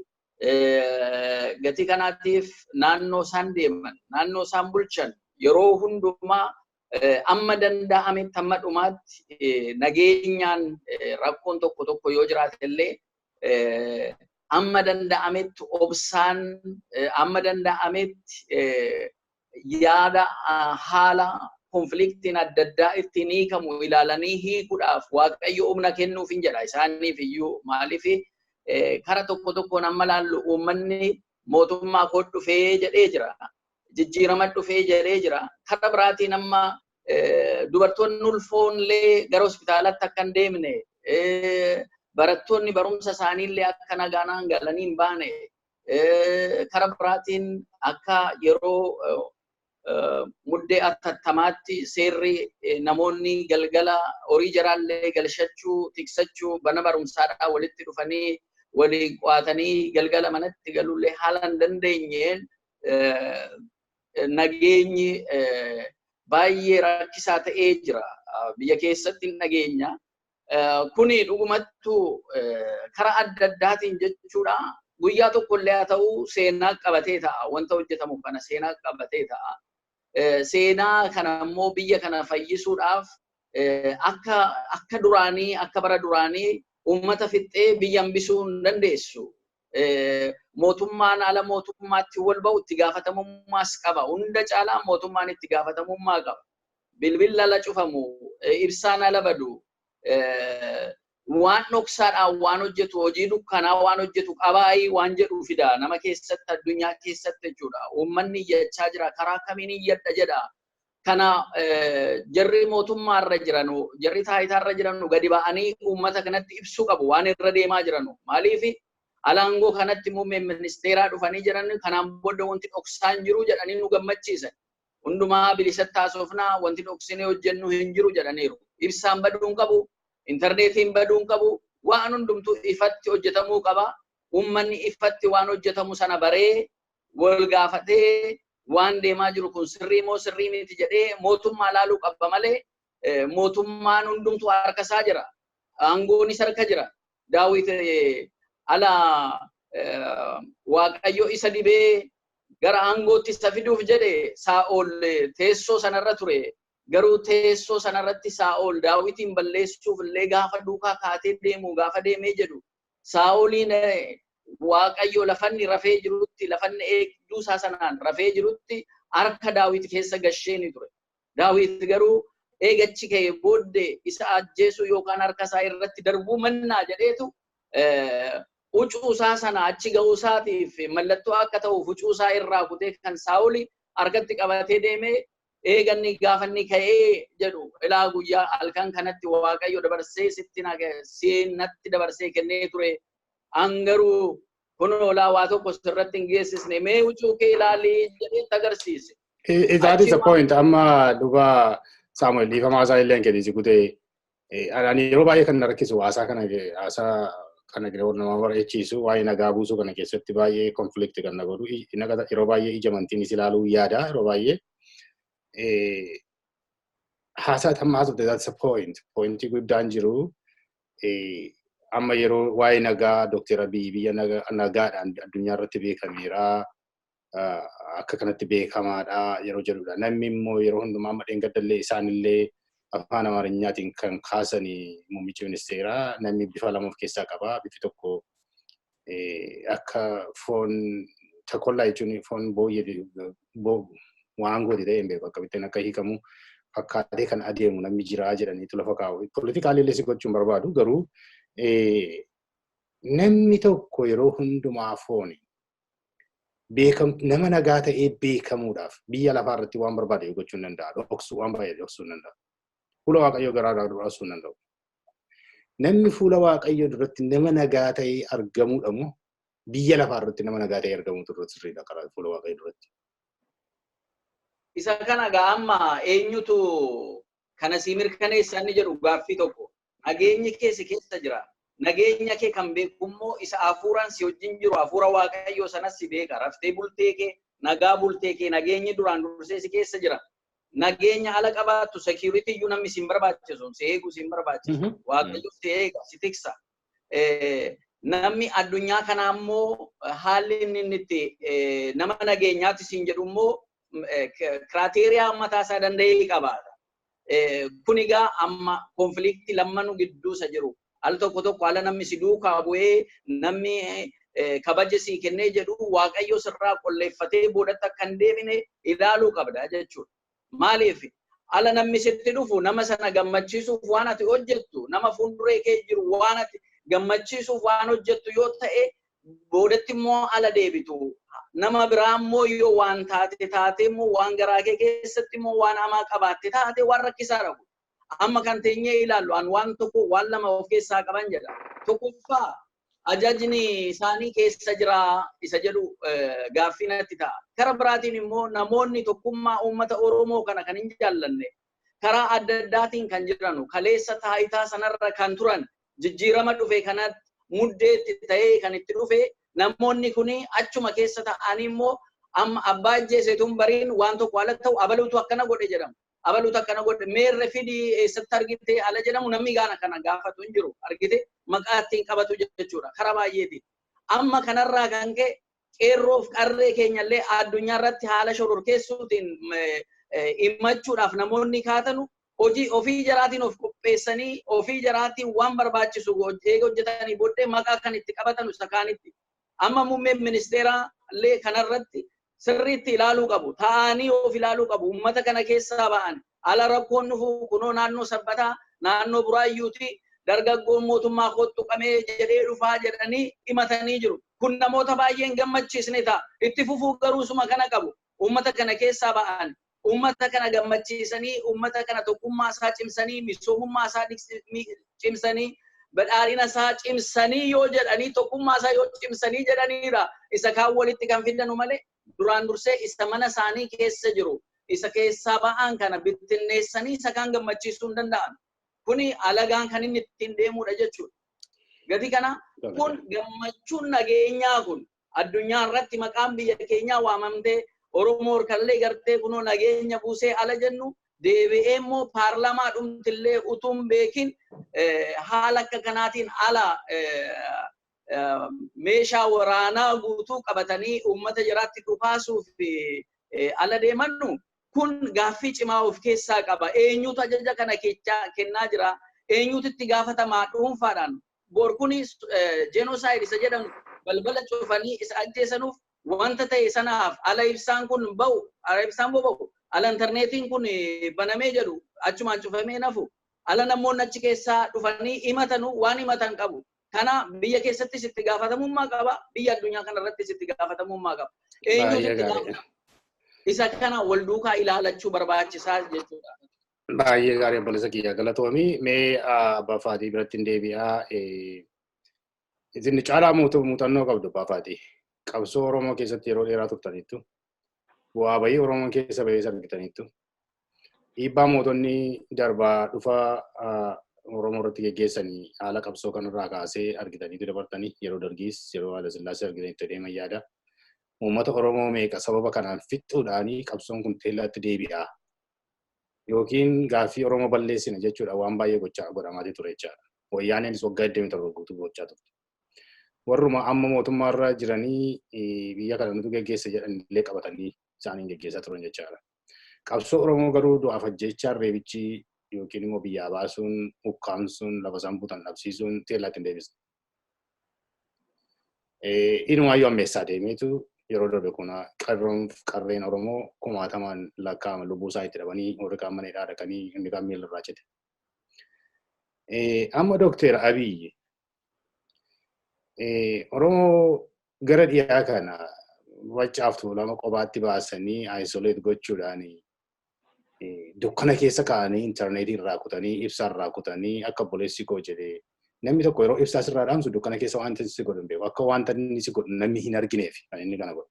Gatii kanaatiif naannoo isaan deeman, naannoo isaan bulchan yeroo hundumaa amma danda'ametti hamma dhumaatti nageenyaan, rakkoon tokko tokko yoo jiraate illee amma danda'ametti obsaan, amma danda'ametti yaada haala conflictiin adda addaa ittiin hiikamu ilaalanii hiikuudhaaf Waaqayyo humna kennuuf hin jedha isaaniif iyyuu. Maaliif? Kara tokko tokkoon amma laallu uummanni mootummaa koo dhufee jedhee jira. Jijjiirama dhufee jedhee jira. Kara biraatiin amma dubartoonni ulfoonillee gara hospitaalatti akka hin deemne, barattoonni barumsa isaaniillee akka nagaanaan galanii hin baane, kara biraatiin akka yeroo muddee atattamaatti seerri namoonni galgala horii jaraallee galshachuu, tiksachuu, mana barumsaadhaa walitti dhufanii waliin qo'atanii galgala manatti galuullee haala hin dandeenyeen nageenyi baay'ee rakkisaa ta'ee jira. Biyya keessatti nageenya. Kuni dhugumattuu karaa adda addaatiin jechuudha. Guyyaa tokkollee haa ta'u seenaa qabatee ta'a. Wanta hojjetamu kana seenaa qabatee ta'a. Seenaa kana immoo biyya kana fayyisuudhaaf akka duraanii, akka bara duraanii uummata fixxee biyya hambisuu hin dandeessu. Mootummaan ala mootummaatti wal ba'u itti gaafatamummaas qaba. Hunda caalaa mootummaan itti gaafatamummaa qaba. Bilbilli ala cufamu, ibsaan ala badu, waan dhoksaadhaan waan hojjetu, hojii dukkanaa waan hojjetu qabaayii waan jedhu fida nama keessatti, addunyaa keessatti jechuudha. Uummanni iyyachaa jira, karaa kamiin iyyadha jedha. Kana jarri mootummaarra jiranu, jarri taayitaarra jiranu gadi ba'anii uummata kanatti ibsuu qabu waan irra deemaa jiranu. Maaliif? Alaangoo kanatti muummeen ministeeraa dhufanii jiran, kanaan booda wanti dhoksaan jiru jedhanii nu gammachiisan. Hundumaa bilisatti haasofnaa, wanti dhoksinee hojjennu hin jiru jedhaniiru. Ibsaan baduu hin qabu, intarneetiin baduu hin qabu, waan hundumtuu ifatti hojjetamuu qaba. Uummanni ifatti waan hojjetamu sana baree wal gaafatee, waan deemaa jiru kun sirrii moo sirrii miti jedhee mootummaa laaluu qaba malee mootummaan hundumtuu harka isaa jira. Aangoonis harka jira. Daawit ala Waaqayyo isa dibee gara aangootti isa fiduuf jedhe Saa'ol teessoo sanarra ture. Garuu teessoo sanarratti Saa'ol Daawitiin balleessuuf illee gaafa duukaa kaatee deemu, gaafa deemee jedhu, Saa'oliin Waaqayyo lafanni rafee jirutti, lafanni eegduu isaa sanaan rafee jirutti harka Daawit keessa gashee ni ture. Daawit garuu eegachi ka'ee booddee isa ajjeesuu yookaan harka isaa irratti darbuu mannaa jedheetu huccuu isaa sana achi ga'uu isaatiif mallattoo akka ta'uuf huccuu isaa irraa kutee kan Saa'oli harkatti qabatee deemee, eeganni gaafanni ka'ee jedhu, ilaa guyyaa halkan kanatti Waaqayyo dabarsee sitti natti dabarsee kennee ture. Angaruu kunoo laa waa tokko sirratti hin geessisne, mee huccuu kee ilaalii jedhee agarsiise. That is the point. Amma dhugaa Saamu'eel, dhiifamaa isaa illee hin si kutee, ani yeroo baay'ee kan na rakkisu haasaa kana yeroo nama bareechisu, waa'ee nagaa buusuu kana keessatti baay'ee conflict kan na godhu, yeroo baay'ee ija amantiinis ilaaluu yaada. Yeroo baay'ee haasaa hamma haasofte, that's a point. Pointii guddaan jiru amma yeroo waa'ee nagaa Dookter Abiy biyya nagaadhaan addunyaa irratti beekameera. Akka kanatti beekamaadha yeroo jedhudha. Namni immoo yeroo hundumaa amma dheengaddallee isaanillee Afaan Amaarinyaatiin kan kaasanii muummichi ministeeraa namni bifa lama of keessaa qaba. Bifi tokko akka foon takollaa jechuun foon booyyee waan gooti ta'e hin beeku akkamittiin akka hiikamu fakkaatee kan adeemu namni jiraa jedhaniitu lafa kaa'u. Politikaalii illee si gochuun barbaadu garuu namni tokko yeroo hundumaa fooni nama nagaa ta'ee beekamuudhaaf biyya lafaa irratti waan barbaade gochuu hin danda'a. Dhoksuu waan baay'ee dhoksuu hin danda'a. Fuula Waaqayyoo garaa irraa dhoksuu hin danda'u. Namni fuula Waaqayyoo duratti nama nagaa ta'ee argamuudha moo biyya lafaa irratti nama nagaa ta'ee argamuutu irratti sirriidha karaa fuula Waaqayyoo duratti? Isa kana gaa amma eenyutu kana sii mirkaneessa inni jedhu gaaffii tokko. Nageenyi kee si keessa jira. Nageenya kee kan beeku immoo isa hafuuraan si wajjin jiru hafuura Waaqayyoo sanas si beeka. Raftee bultee kee, nagaa bultee kee nageenyi duraan dursee si keessa jira. Nageenya ala qabaattu security iyyuu namni si hin barbaachisu, si eegu si hin barbaachisu. Waaqayyo si eega, si tiksa. Namni addunyaa kanaa immoo haalli inni itti nama nageenyaatti siin jedhu immoo criteria mataa isaa danda'ee qabaata. Kun egaa amma conflict lammanuu gidduu isa jiru. Al tokko tokko haala namni si duukaa bu'ee namni kabaja sii kennee jedhu Waaqayyo sirraa qolleeffatee boodatti akka hin deebine ilaaluu qabda jechuudha. Maaliif ala namni sitti dhufu nama sana gammachiisuuf waan ati hojjettu, nama fuulduree kee jiru waan ati gammachiisuuf waan hojjettu yoo ta'e, boodatti immoo ala deebitu. Nama biraa immoo yoo waan taate taate immoo waan garaa kee keessatti immoo waan hamaa qabaatte taate waan rakkisaadha kun. Amma kan teenyee ilaallu an waan tokko waan lama of keessaa qaban jedha. Tokkoffaa, ajajni isaanii keessa jira isa jedhu gaaffii natti ta'a. Kara biraatiin immoo namoonni tokkummaa uummata Oromoo kana kan hin jaallanne karaa adda addaatiin kan jiranu, kaleessa taayitaa sanarra kan turan, jijjiirama dhufe kanatti muddeetti ta'ee kan itti dhufe, namoonni kuni achuma keessa ta'anii immoo amma abbaa ajjeesetuun bariin waan tokko ala ta'u abaluutu akkana godhe jedhamu. Abaluutu akkana godhe, meerre fidii, eessatti argite ala jedhamu, namni gaana kana gaafatu hin jiru. Argite maqaa ittiin qabatu jechuudha karaa baay'eetiin. Amma kanarraa kan ka'e qeerroof qarree keenyallee addunyaa irratti haala shororkeessuutiin himachuudhaaf namoonni kaatanu hojii ofii jaraatiin of qopheessanii ofii jaraatiin waan barbaachisu eega hojjetanii booddee maqaa kan itti qabatanu isa kaanitti. Amma muummeen ministeeraa illee kanarratti sirriitti ilaaluu qabu. Taa'anii of ilaaluu qabu. Uummata kana keessaa ba'an. Ala rakkoon dhufu kunoo naannoo Sabbataa, naannoo Buraayyuuti dargaggoon mootummaa kottu qabee jedhee dhufaa jedhanii himatanii jiru. Kun namoota baay'een gammachiisne ta'a. Itti fufuu garuu suma kana qabu. Uummata kana keessaa ba'an. Uummata kana gammachiisanii, uummata kana tokkummaa isaa cimsanii, misoomummaa isaa cimsanii, badhaadhina isaa cimsanii yoo jedhanii, tokkummaa isaa yoo cimsanii jedhaniidha. Isa kaan walitti kan fidanu malee duraan dursee isa mana isaanii keessa jiru, isa keessaa ba'an kana bittinneessanii isa kaan gammachiisuu hin danda'an. Kuni alagaan kan inni ittiin deemudha jechuudha. Gati kana kun gammachuun nageenyaa kun addunyaa irratti maqaan biyya keenyaa waamamtee Oromoo kallee gartee kunoo nageenya buusee ala jennu deebi'ee immoo paarlamaa dhumtillee utuu hin beekin haala akka kanaatiin ala meeshaa waraanaa guutuu qabatanii uummata jiraatti dhukaasuuf ala deemannu kun gaaffii cimaa of keessaa qaba. Eenyutu ajaja kana kennaa jira? Eenyutu itti gaafatamaa dhuunfaadhaan? Bor kuni genocide isa jedhamu balbala cufanii isa ajjeesanuuf wanta ta'e sanaaf ala ibsaan kun ba'u, ala ibsaan boba'u, ala intarneetiin kun banamee jedhu achumaan cufamee nafu, ala namoonni achi keessaa dhufanii himatanu waan himatan qabu. Kana biyya keessattis itti gaafatamummaa qaba, biyya addunyaa kanarrattis itti gaafatamummaa qaba. Eenyutu itti gaafatama? Isa kana wal duukaa ilaalachuu barbaachisaa jechuudha. Baay'ee gaarii, obboleessa kiyya, galatoomii. Mee abbaa Faatii biratti hin deebi'aa. Isin caalaa muuxannoo qabdu, abbaa Faatii. Qabsoo Oromoo keessatti yeroo dheeraa turtaniittu. Bu'aa bahii Oromoon keessa bahee argitaniittu. Dhiibbaa mootonni darbaa dhufa Oromoo irratti geggeessanii haala qabsoo kanarraa kaasee argitaniitu dabartanii, yeroo Dargiis yeroo Haala Sillaasee argitaniitu deeman yaada. Uummata Oromoo meeqa sababa kanaan fixuudhaanii qabsoon kun teellaatti deebi'a yookiin gaaffii Oromoo balleessina jechuudha waan baay'ee gochaa godhamaatii ture jechaadha. Wayyaaneenis waggaa 27 guutuu gochaa turte. Warruma amma mootummaarra jiranii biyya kana nutu geggeessa jedhan illee qabatanii isaaniin geggeessaa turan jechaadha. Qabsoo Oromoo garuu du'aaf ajjeechaan reebichi yookiin immoo biyyaa baasuun, ukkaamsuun, lafa isaan butan dhabsiisuun teellaatti hin deebisne. Inumaayyuu ammeessaa deemeetu yeroo darbe kuna qarroon qarreen Oromoo kumaatamaan lakkaa'ama lubbuu isaa itti dhabanii, warri kaan mana hidhaa dhaqanii, inni kaan miila irraa cite. Amma Dookter Abiyyi Oromoo gara dhiyaa kana Maccaaf Tuulama qobaatti baasanii isolate gochuudhaan, dukkana keessa kaa'anii, intarneetii irraa kutanii, ibsaa irraa kutanii, akka obboleessi koo jedhee, namni tokko yeroo ibsaa sirraa dhaamsu dukkana keessa wanta si godhu hin beeku. Akka wanta inni si godhu namni hin argineef kan inni kana godhu.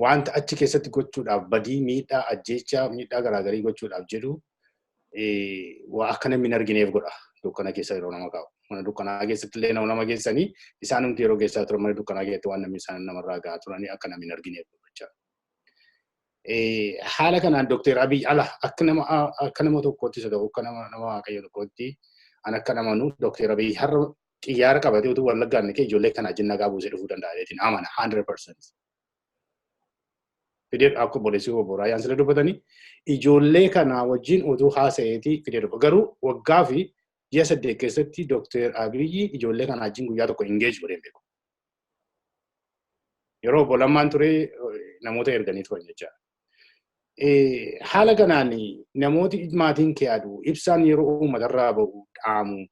Wanta achi keessatti gochuudhaaf, badii, miidhaa, ajjeechaa, miidhaa garaagarii gochuudhaaf jedhu waa akka namni hin argineef godha dukkana keessa yeroo nama kaa'u. Mana dukkanaa keessatti illee nama geessanii, isaan hundi yeroo keessaa turan mana dukkanaa keessatti waan namni isaan namarraa gahaa turanii akka namni hin argineef godha. Haala kanaan Dookter Abiy ala akka nama tokkootti isa ta'u, akka nama Waaqayyo tokkootti, an akka namanu Dookter Abiy har'a xiyyaara qabatee utuu Wallaggaan dhaqee ijoollee kana wajjin nagaa buusee dhufuu danda'a jeetiin amana 100%. Fidee akka obboleessi obbo Raayyaan sila dubbatanii, ijoollee kana wajjin utuu haasa'eetii fidee dhufa. Garuu waggaa fi ji'a 8 keessatti Dookter Abiyyi ijoollee kana wajjin guyyaa tokko engage godhee hin beeku. Yeroo obbo Lammaan ture namoota erganii turan jechaadha. Haala kanaan namooti maatiin kee adu, ibsaan yeroo uummatarraa bahu dhaamu,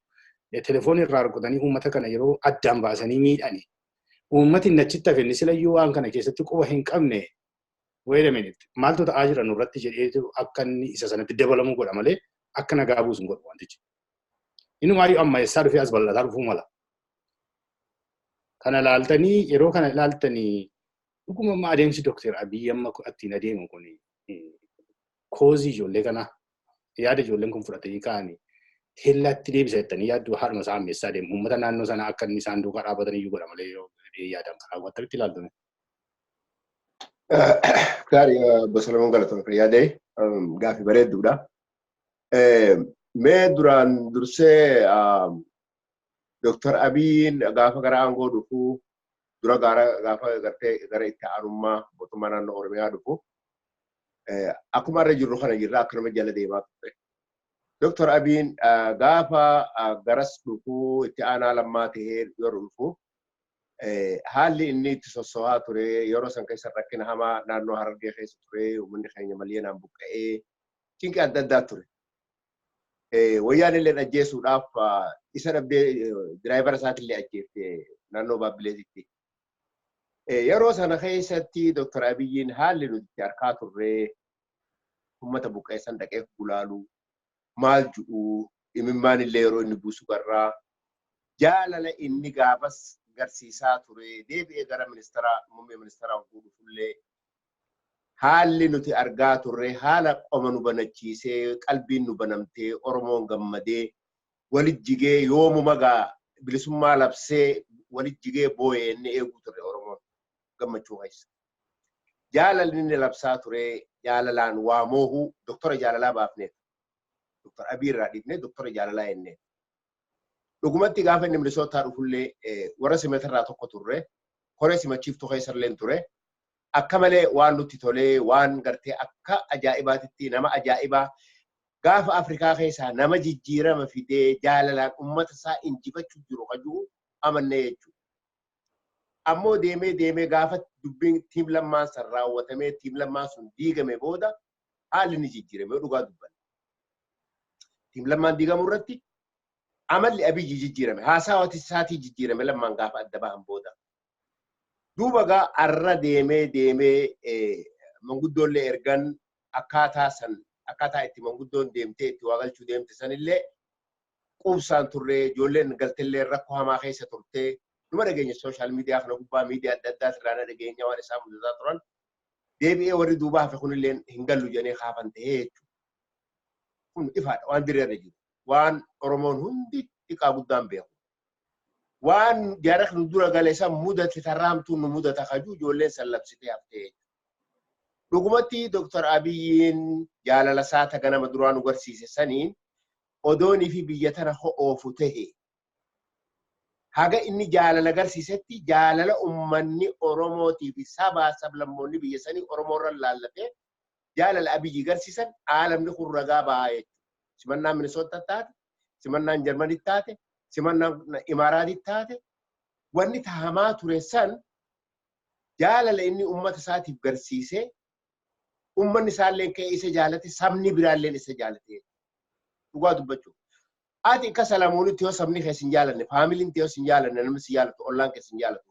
telefoonii irraa rukutanii uummata kana yeroo addaan baasanii miidhani, uummati inni achitti hafe, inni silayyuu waan kana keessatti quba hin qabne, "Wait a minute, maaltu ta'aa jira nurratti?" jedheetu akka inni isa sanatti dabalamuu godha malee akka nagaa buusu hin godhu wantichi. Inumaayyuu amma eessaa dhufee as bal'ataa dhufuu mala. Kana ilaaltanii, yeroo kana ilaaltanii, dhuguma amma adeemsi Dookter Abiyyi amma ittiin adeemu kun cause ijoollee kana, yaada ijoolleen kun fudhatanii ka'anii teellaatti deebisa jettanii yaaddu? Haadhuma isaa ammeessaa deemu, uummata naannoo sanaa akka inni isaan duukaa dhaabatan iyyuu godha malee yoo yaadan karaa akkamitti ilaaltume? Gaarii, obbo Solomoon, galatoon fayyadee gaaffii bareedduudha. Mee duraan dursee Dooktar Abiyyiin gaafa gara aangoo dhufuu dura, gaafa gartee gara itti aanummaa mootummaa naannoo Oromiyaa dhufu, akkuma irra jirru kana jirra, akkanuma jala deemaa ture. Dooktar Abiyyiin gaafa garas dhufuu, itti aanaa Lammaa ta'ee yeroo dhufu, haalli inni itti sosso'aa ture, yeroo san keessa rakkina hamaa naannoo Harargee keessa ture, uummanni keenya maliyeenaan buqqa'ee cinqii adda addaa ture. Wayyaan illee ajjeesuudhaaf isa dhabdee driver isaatillee ajjeefte naannoo Baabbileetitti. Yeroo sana keessatti Dooktar Abiyyiin haalli nuti itti harkaa turre, uummata buqqeessan dhaqee gulaaluu maal ju'uu, imimmaan illee yeroo inni buusu garraa, jaalala inni gaafas garsiisaa ture, deebi'ee gara ministeera muummee ministeeraa oguu dhufullee haalli nuti argaa turre haala qoma nu banachiisee, qalbiin nu banamtee, Oromoon gammadee walit jigee, yoomuma gaa bilisummaa labsee walit jigee boo'ee inni eeguu ture Oromoon gammachuu keessa. Jaalalli inni labsaa ture, jaalalaan waa moohuu, doktora jaalalaa baafneef. Doktor Abiy irraa dhiifnee doktora jaalalaa jennee. Dhugumatti gaafa inni Minisootaa dhufullee warra simatarraa tokko turre, koree simachiiftuu keessallee ture. Akka malee waan nutti tolee, waan gartee akka ajaa'ibaatitti, nama ajaa'ibaa gaafa Afrikaa keessaa nama jijjiirama fidee jaalalaan uummata isaa injifachuu jiru kajuu amannee jechuudha. Ammoo deemee deemee gaafa dubbiin team Lammaan san raawwatamee, team Lammaan sun diigame booda haalli ni jijjiirame, dhugaa dubbanne. Team Lammaan diigamuu irratti amalli Abiyyi jijjiirame. Haasaawati isaatii jijjiirame Lammaan gaafa adda bahan booda. Duuba gaa arra deemee deemee manguddoollee ergan, akkaataa san, akkaataa itti manguddoon deemtee itti waa galchuu deemte sanillee quubsaan turre. Ijoolleen galtellee rakkoo hamaa keessa turte. Numa dhageenya, social media kana gubbaa, miidiyaa adda addaa irraa na dhageenya waan isaan mudataa turan. Deebi'ee warri duubaa hafe kunillee hin gallu jedhanii kaafan ta'ee jechuudha. Kun ifaadha, waan dirreerra jiru. Waan Oromoon hundi xiqqaa guddaan beeku. Waan jara nu dura gale san mudate tarraamtuun nu mudata kajuu ijoolleen san labsitee haftee. Dhugumatti Dooktar Abiyyiin jaalala isaa ta ganama duraa nu garsiise saniin odoonii fi biyya tana ho'oofu tahe, haga inni jaalala garsiisetti, jaalala ummanni Oromootii fi sabaa sablammoonni biyya sanii Oromoorra laallatee Jaalala Abiyyi garsiisan aalamni kun ragaa ba'aa jechuudha. Simannaan Minisoota taate, simannaan Jarmanitti taate, simannaan Imaaraatitti taate, wanni tahamaa ture san jaalala inni uummata isaatiif garsiisee uummanni isaallee ka'ee isa jaalate, sabni biraallee isa jaalate. Dhugaa dubbachuu. Ati akka Salamoonitti yoo sabni keessa hin jaalanne, faamiliin yoo hin jaalanne, namni si jaalatu, ollaan keessa hin jaalatu.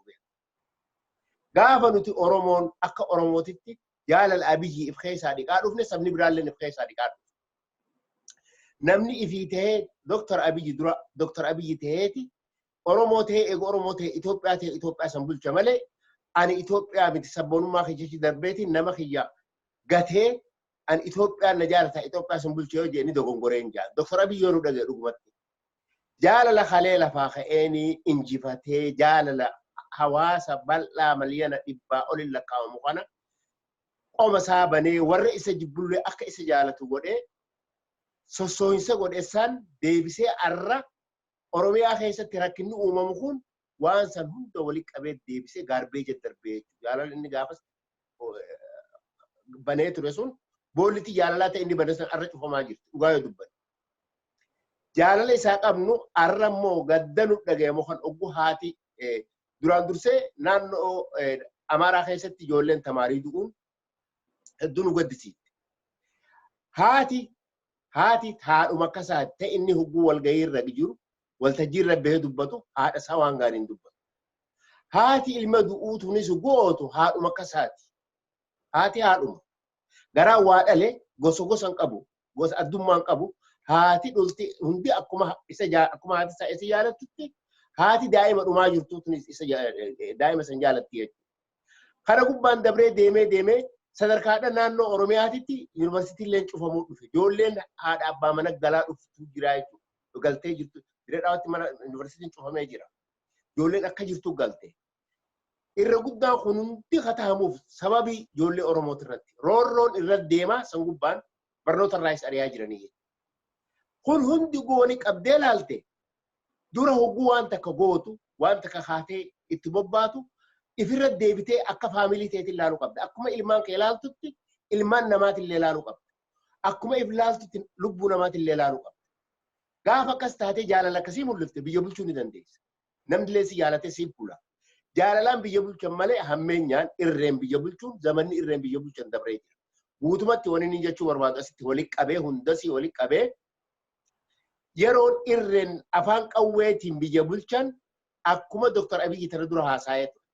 Gaafa nuti Oromoon akka Oromootitti jaalala Abiyyi if keessaa dhiqaa dhufne, sabni biraallee if keessaa dhiqaa dhufne. Namni ifii tahee Dr. Abiyyi dura Dr. Abiyyi taheeti Oromoo tahee, eega Oromoo tahee Itoophiyaa tahee Itoophiyaa san bulcha malee, ani Itoophiyaa miti, sabboonummaa kiyya darbeeti nama kiyya gatee ani Itoophiyaan na jaalata, Itoophiyaa san bulcha yoo jedhani dogongoreen jaa. Dr. Abiyyi yoo nu dhagaye, dhugumatti jaalala kalee lafaa ka'eenii injifatee jaalala hawaasa bal'aa 100,000,000 olin lakkaa'amu kana qoma isaa banee warra isa jibbullee akka isa jaalatu godhee sossoohinsa godhe san deebisee arra Oromiyaa keessatti rakkinni uumamu kun waan san hunda walitti qabee deebisee garbage darbee jechuudha. Jaalala inni gaafas banee ture sun, boolliti jaalalaa ta'e inni bane san arra cufamaa jirti, dhugaa yoo dubbanne. Jaalala isaa qabnu arra immoo gadda nu dhagayamu kan oggu haati duraan dursee naannoo Amaaraa keessatti ijoolleen tamaarii du'uun hedduu nu gaddisiifte. Haati haadhuma akka isaati ta'e inni hogguu walgahii irra jiru, waltajjii irra bahee dubbatu, haadha isaa waan gaariin dubbatu. Haati ilma du'uu tunis gootu haadhuma akka isaati. Haati haadhuma. Garaa waa dhale gosa gosa hin qabu, gosa addummaa hin qabu. Haati dhulti hundi akkuma isa akkuma haati isaa isa jaalattutti haati daa'ima dhumaa jirtu tunis isa daa'ima san jaalatti jechuudha. Kana gubbaan dabree deemee deemee sadarkaadha naannoo Oromiyaatitti yuunivarsiitiileen cufamuu dhufe. Ijoolleen haadha abbaa mana galaa dhuftu jira jechuudha. Galtee jirtu. Diree Dhawaatti mana yuunivarsiitiin cufamee jira. Ijoolleen akka jirtu galte. Irra guddaan kun hundi katahamuuf sababii ijoollee Oromooti irratti. Roorroon irra deemaa san gubbaan barnoota irraayis ari'aa jiranii. Kun hundi gooni qabdee laalte dura hogguu waan takka gootu, waan takka kaatee itti bobbaatu, ifirra deebitee akka faamilii ta'eetiin ilaaluu qabda. Akkuma ilmaan kee ilaaltutti ilmaan namaatillee ilaaluu qabda. Akkuma if ilaaltutti lubbuu namaatillee ilaaluu qabda. Gaafa akkas taatee jaalala akkasii mul'ifte biyya bulchuu ni dandeessa. Namni illee si jaalatee siif bula. Jaalalaan biyya bulchan malee hammeenyaan irreen biyya bulchuun, zamanni irreen biyya bulchan dabree jira. Guutumatti wanni inni jechuu barbaadu asitti walitti qabee, hundasii walitti qabee, yeroon irreen afaan qawweetiin biyya bulchan, akkuma Dr. Abiyyi tana dura haasa'ee ture.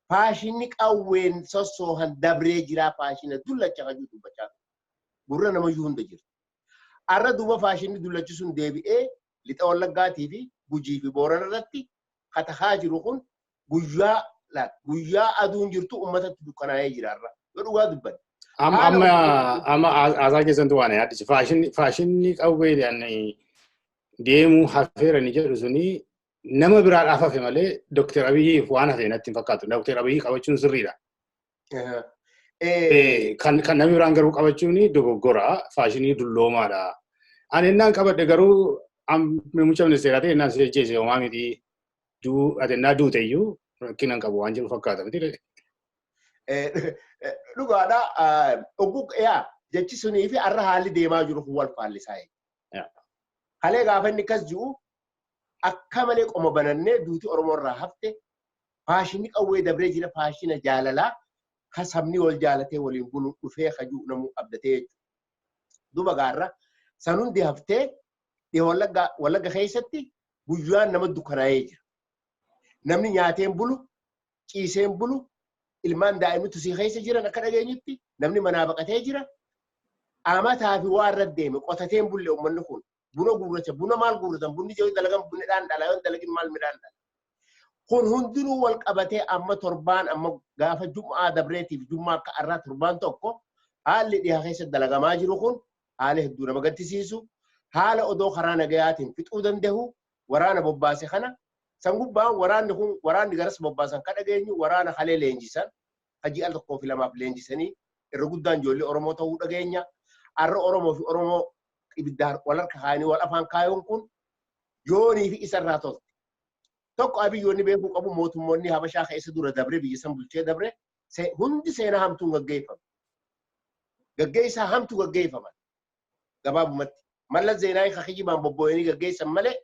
Faashinni qawween sossoohan dabree jira, faashina dullacha hajuu dubbachaa ture. Gurra namayyuu hunda jirti. Arra duuba faashinni dullachi sun deebi'ee lixa Wallaggaatii fi Gujii fi Boorana irratti katahaa jiru kun guyyaa guyyaa aduun jirtu uummatatti dukkanaa'ee jira arra. Yoo dhugaa dubbanne. Amma amma amma haasaa keessantu waan yaaddise. Faashinni qawweedhaan deemuu hafeera ni jedhu suni nama biraadhaaf hafe malee Dr. Abiyyiif waan hafe natti hin fakkaatu. Dr. Abiyyi qabachuun sirriidha. Kan namni biraan garuu qabachuun dogoggora, faashinii dulloomaadha. Ani innaan qabadhe garuu muummicha ministeeraa ta'e innaan si ajjeese homaa miti, ati innaa duute iyyuu rakkina hin qabu waan jedhu fakkaata miti. Dhugaadha. Oguu yaa jechi sunii fi har'a haalli deemaa jiru kun wal faallisaa. Kalee gaafa inni akkas jiru akka malee qoma banannee duuti Oromoo irraa hafte, faashinni qawwee dabree jira, faashina jaalalaa ka sabni wal jaalatee waliin bulu dhufee hajuu namuu abdatee jechuudha. Duba gaarra san hundi haftee dhiha Wallagga keessatti guyyaan nama dukkanaa'ee jira. Namni nyaateen bulu, ciiseen bulu, ilmaan daa'imni tusii keessa jiran akka dhageenyutti namni manaa baqatee jira. Amataa fi waa irra deeme qotateen bulle uummanni kun buna guurracha, buna maal guurratan, bunni yoo dalagan bunni dhaan dhala, yoo dalagin maal midhaan dhala. Kun hundinuu wal qabatee amma torbaan amma gaafa jum'aa dabreetiif jum'aa akka har'aa torbaan tokko haalli dhiha keessa dalagamaa jiru kun haala hedduu nama gaddisiisu, haala odoo karaa nagayaatiin fixuu danda'u waraana bobbaase kana san gubbaan waraanni kun, waraanni garas bobbaasan ka dhageenyu waraana kalee leenjisan, ka ji'a 1 fi 2f leenjisanii, irra guddaan ijoollee Oromoo ta'uu dhageenya. Har'a Oromoo fi Oromoo ibidda wal harka kaayanii wal afaan kaayuun kun yoonii fi isarraa tolte. Tokko Abiyyoonni beekuu qabu, mootummoonni Habashaa keessa dura dabre, biyya san bulchee dabre hundi seenaa hamtuun gaggeeffame. Gaggeessaa hamtu gaggeeffaman gabaabumatti. Mallas Zeenaawii ka kijibaan bobbo'anii gaggeessan malee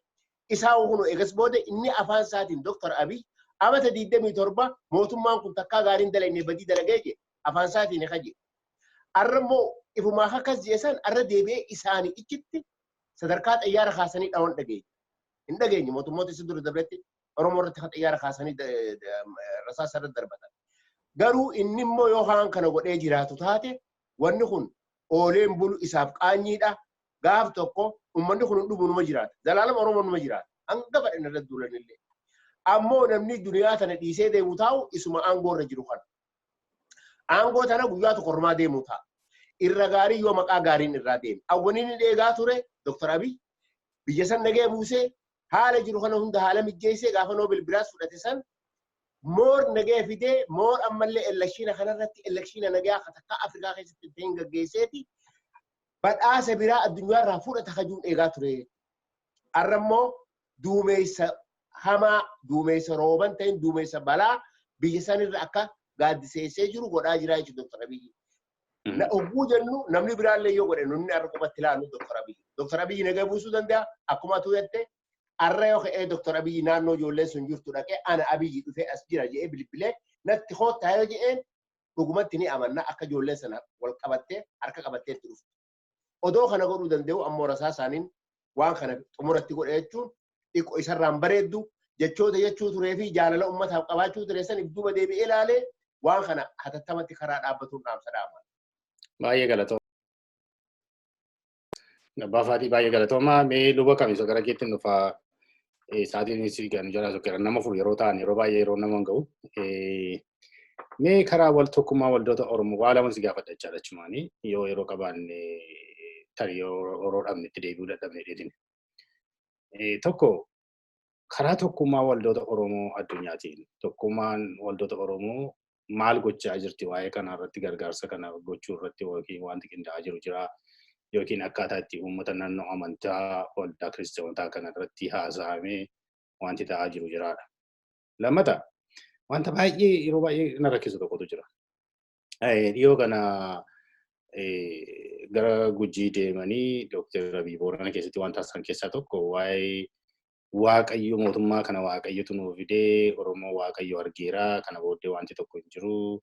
isaa kun eegas booda inni afaan isaatiin Dr. Abiy amata 27 mootummaan kun takkaa gaariin dalagne, badii dalagee je afaan isaatiin kaje. Arra immoo ifumaa akkas jeesan arra deebi'ee isaanii ichitti sadarkaa xayyaara kaasanii dhawan dhageenye. Hin dhageenye mootummoota isa dura dabretti Oromoo irratti kan xayyaara kaasanii rasaasa irra darbatan. Garuu inni immoo yoo haan kana godhee jiraatu taate, wanni kun ooleen bulu isaaf qaanyiidha. Gaaf tokko uummanni kun dhumu numa jiraata. Zalaalama Oromoo numa jiraata. Hanga fedhan irra duulanillee. Ammoo namni duniyaa tana dhiisee deemu taa'u isuma aangoo irra jiru kana. Aangoo tana guyyaa tokko ormaa deemu ta'a. Irra gaarii yoo maqaa gaariin irraa deeme. Awwaniin inni eegaa ture Dr. Abiy biyya san nagee buusee, haala jiru kana hunda haala mijjeessee, gaafa Nobel biraas fudhate san more nagee fidee, more ammallee election kanarratti election nagaa akka takka Afrikaa keessatti ta'in gaggeesseeti badhaasa biraa addunyaarraa fudhata kajuun eegaa ture. Arra immoo duumeessa hamaa, duumeessa rooban ta'in, duumeessa balaa biyya sanirra akka gaaddiseessee jiru godhaa jira jechuudha Dr. Abiyyi. Na ogguu jennu namni biraallee yoo godhe, namni arra qubatti ilaalu Dr. Abiyyi. Dr. Abiyyi nagaa buusuu danda'a akkuma atu jette. Arra yoo ka'ee Dr. Abiyyi naannoo ijoolleen sun jirtu dhaqee, "Ana Abiyyi dhufee as jira" jedhee bilbilee, "Natti koottaa" yoo jedheen, dhugumatti ni amanna akka ijoolleen sana wal qabattee harka qabattee itti dhuftu. Odoo kana godhuu danda'u ammoo rasaa isaaniin waan kana xumuratti godhe jechuun xiqqoo isarraan bareeddu. Jechoota jechuu turee fi jaalala uummataaf qabaachuu ture san duuba deebi'ee ilaalee waan kana hatattamatti karaa dhaabbatuun dhaamsa dhaama. Baay'ee galatooma. Abbaa Faatii, baay'ee galatooma. Mee luba kamiisa gara keetti dhufaa. Sa'aatiin kan jala sokkeera nama furu yeroo ta'an yeroo baay'ee yeroo nama hin ga'u. Mee karaa wal tokkummaa waldoota Oromoo waa lama si gaafadha jechaadha achumaanii, yoo yeroo qabaanne tarii yoo yeroo dhabne itti deebi'uu dadhabne dheedine. Tokko, karaa tokkummaa waldoota Oromoo addunyaatiin tokkummaan waldoota Oromoo maal gochaa jirti? Waa'ee kana irratti gargaarsa kana gochuu irratti yookiin wanti qindaa'aa jiru jira, yookiin akkaataa itti uummata naannoo amantaa waldaa kiristaanotaa kana irratti haasa'amee wanti ta'aa jiru jiraadha. Lammata, wanta baay'ee yeroo baay'ee na rakkisu tokkotu jira. Dhiyoo kana gara Gujii deemanii Dooktar Abiy Boorana keessatti waan taasisan keessaa tokko waa'ee Waaqayyo, mootummaa kana Waaqayyotu nuu fidee, Oromoo Waaqayyo argeera, kana booddee wanti tokko hin jiru.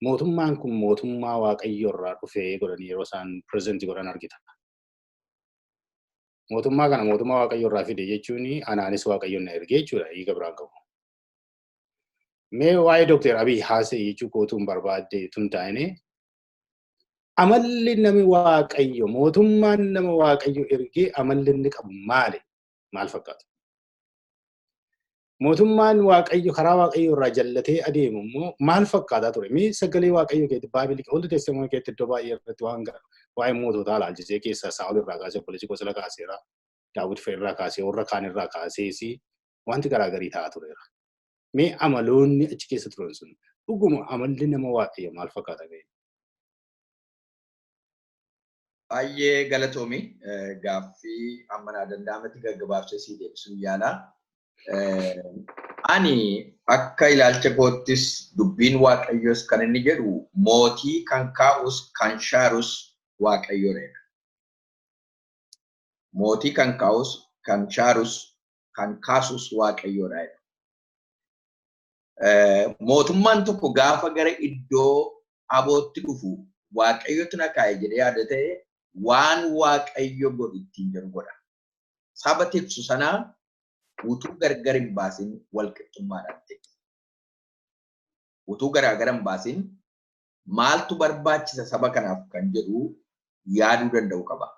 Mootummaan kun mootummaa Waaqayyo irraa dhufee godhanii yeroo isaan present godhan argita. Mootummaa kana mootummaa Waaqayyo irraa fide jechuun anaanis Waaqayyo na ergee jechuudha, hiika biraan qabu. Mee waa'ee Dooktar Abiy haasa'e jechuu kootuun barbaadde tun taa'ine, amalli nami Waaqayyo, mootummaan nama Waaqayyo ergee amalli inni qabu maali? Maal fakkaata? Mootummaan Waaqayyo karaa Waaqayyo irraa jallatee adeemu immoo maal fakkaataa ture? Mee sagalee Waaqayyo keetti, Baabilii Old Testament keetti iddoo baay'ee irratti waan waa'ee moototaa ilaalchisee keessaa Saa'ol irraa kaasee, obboleessi gosa kaaseera, Daawit fa'a irraa kaasee, warra kaan irraa kaasees wanti garaagarii ta'aa tureera. Mee amaloonni achi keessa turan sun dhuguma amalli nama Waaqayyo maal fakkaata mee? Baay'ee galatoomi. Gaaffii amma naa danda'ametti gaggabaabsee sii deebisuun yaala. Ani akka ilaalcha koottis dubbiin Waaqayyoos kan inni jedhu mootii kan kaa'us kan shaarus Waaqayyoodha. Mootii kan kaa'us kan shaarus kan kaasus Waaqayyoodha. Mootummaan tokko gaafa gara iddoo abootti dhufu Waaqayyotu na kaa'e jedhee yaada ta'e, waan Waaqayyo godhu ittiin jedhu godha. Saba tiksu sanaa utuu gargar hin baasin wal qixxummaadhaan tiksa. Utuu garaagar hin baasin maaltu barbaachisa saba kanaaf kan jedhu yaaduu danda'u qaba.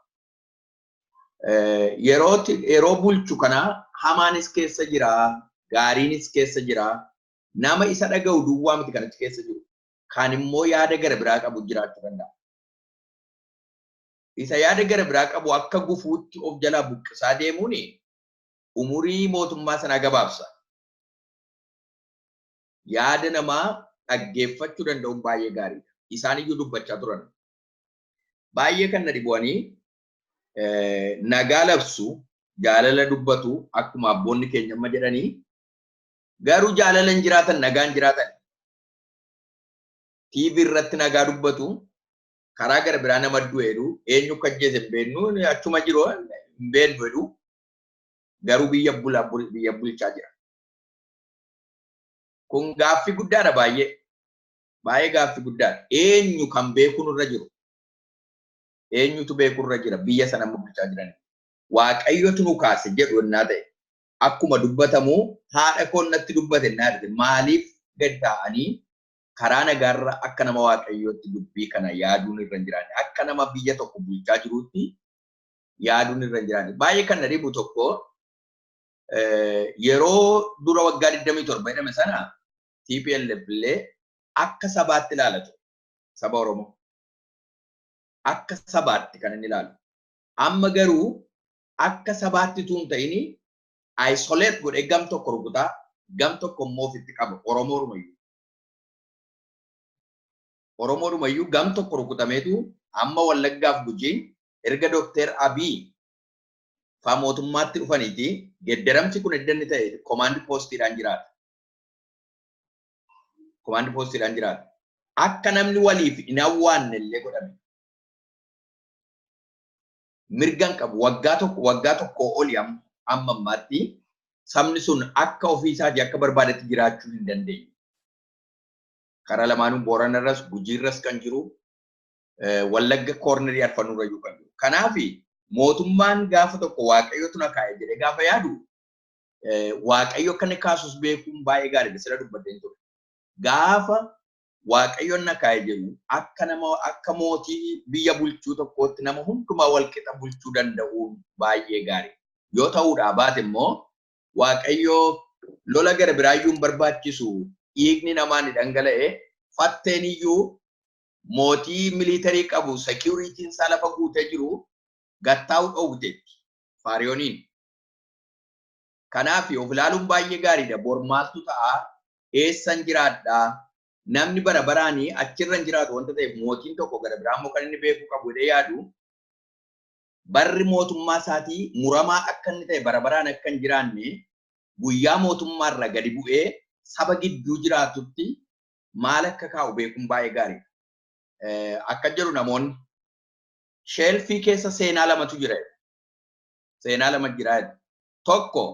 Yeroo bulchu kana hamaanis keessa jira, gaariinis keessa jira. Nama isa dhaga'u duwwaa miti kan achi keessa jiru. Kan immoo yaada gara biraa qabu jiraachuu danda'a. Isa yaada gara biraa qabu akka gufuutti of jalaa buqqisaa deemuun umurii mootummaa sanaa gabaabsa. Yaada namaa dhaggeeffachuu danda'uun baay'ee gaariidha. Isaan iyyuu dubbachaa turan. Baay'ee kan na dhibuanii nagaa labsu, jaalala dubbatu akkuma abboonni keenya amma jedhanii, garuu jaalala hin jiraatan, nagaa hin jiraatan. TV irratti nagaa dubbatu, Karaa gara biraa nama du'eedhu eenyu akka ajjeese hin beeknu achuma jiru hin beeknu jedhu garuu biyya biyya bulchaa jira. Kun gaaffii guddaadha baay'ee. Baay'ee gaaffii guddaadha. Eenyu kan beekuun irra jiru? Eenyutu beekuun irra jira biyya sana bulchaa jiran? Waaqayyotu nu kaase jedhu ennaa ta'e akkuma dubbatamu haadha koon natti dubbate ennaa ta'e maaliif gad ta'anii karaa nagaarra akka nama Waaqayyootti dubbii kana yaaduun irra hin jiraanne, akka nama biyya tokko bulchaa jiruutti yaaduun irra hin jiraanne. Baay'ee kan na dhibu tokko yeroo dura waggaa 27 jedhame sana TPLF illee akka sabaatti ilaalatu saba Oromoo. Akka sabaatti kan inni ilaalu. Amma garuu akka sabaatti tuun ta'ini isolate godhee gam tokko rukutaa gam tokko immoo ofitti qaba Oromoodhumayyuu. Oromoodhumayyuu gam tokko rukutameetu amma Wallaggaaf Gujiin erga Dookter Abiy faa mootummaatti dhufaniiti geddaramsi kun edda inni ta'e komaandi poostiidhaan jiraata. Komaandi poostiidhaan jiraata. Akka namni waliif hin awwaanne illee godhame. Mirga hin qabu waggaa tokko oli amma ammaatti sabni sun akka ofii isaatii akka barbaadetti jiraachuu hin dandeenye. Karaa lamaanuu Booranarras Gujiirras kan jiru Wallagga koornerii arfanurra iyyuu kan jiru. Kanaaf mootummaan gaafa tokko Waaqayyotu na kaa'e jedhee gaafa yaadu Waaqayyo akka inni kaasus beekuun baay'ee gaariidha sila dubbadheen ture. Gaafa Waaqayyoon na kaa'e jedhu akka nama akka mootii biyya bulchuu tokkootti nama hundumaa wal qixa bulchuu danda'uun baay'ee gaarii. Yoo ta'uudhaa baate immoo Waaqayyo lola gara biraayyuu hin barbaachisu dhiigni namaa ni dhangala'e fatteen iyyuu mootii militarii qabu security'n isaa lafa guutee jiru gattaa'uu dhoowwiteetti Faariyooniin. Kanaaf of ilaaluun baay'ee gaariidha. Bor maaltu ta'a? Eessan jiraadhaa? Namni bara baraanii achirra hin jiraatu wanta ta'eef mootiin tokko gara biraa immoo kan inni beekuu qabu jedhee yaadu barri mootummaa isaatii muramaa akka inni ta'e bara baraan akka hin jiraanne guyyaa mootummaarra gadi bu'ee saba gidduu jiraatutti maal akka kaa'u beekuun baay'ee gaariidha. Akka jedhu namoonni sheelfii keessa seenaa lamatu jira. Seenaa lama jira. Tokko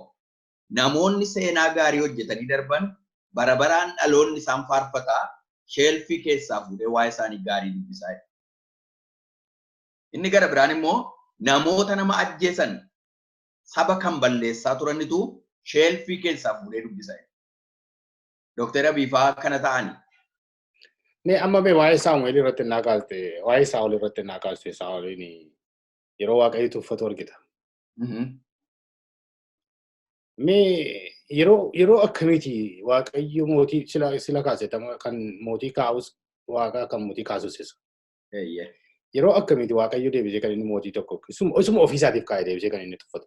namoonni seenaa gaarii hojjetanii darban bara baraan dhaloonni isaan faarfataa sheelfii keessaa fuudhee waa'ee isaanii gaarii dubbisaa. Inni gara biraan immoo namoota nama ajjeesan saba kan balleessaa turanitu sheelfii keessaa fuudhee dubbisaa. Dookter Abiy fa'aa akkana ta'ani. Mee amma mee waa'ee Saamu'eel irratti naa kaaste, waa'ee Saa'ol irratti naa kaaste, Saa'oliin yeroo Waaqayyo tuffatu argita. Mee yeroo akkamiiti Waaqayyo mootii sila kaase kan mootii kaa'us Waaqa kan mootii kaasus isa. Yeroo akkamiiti Waaqayyo deebisee kan inni mootii tokko isuma ofiisaatiif kaa'e deebisee kan inni tuffatu?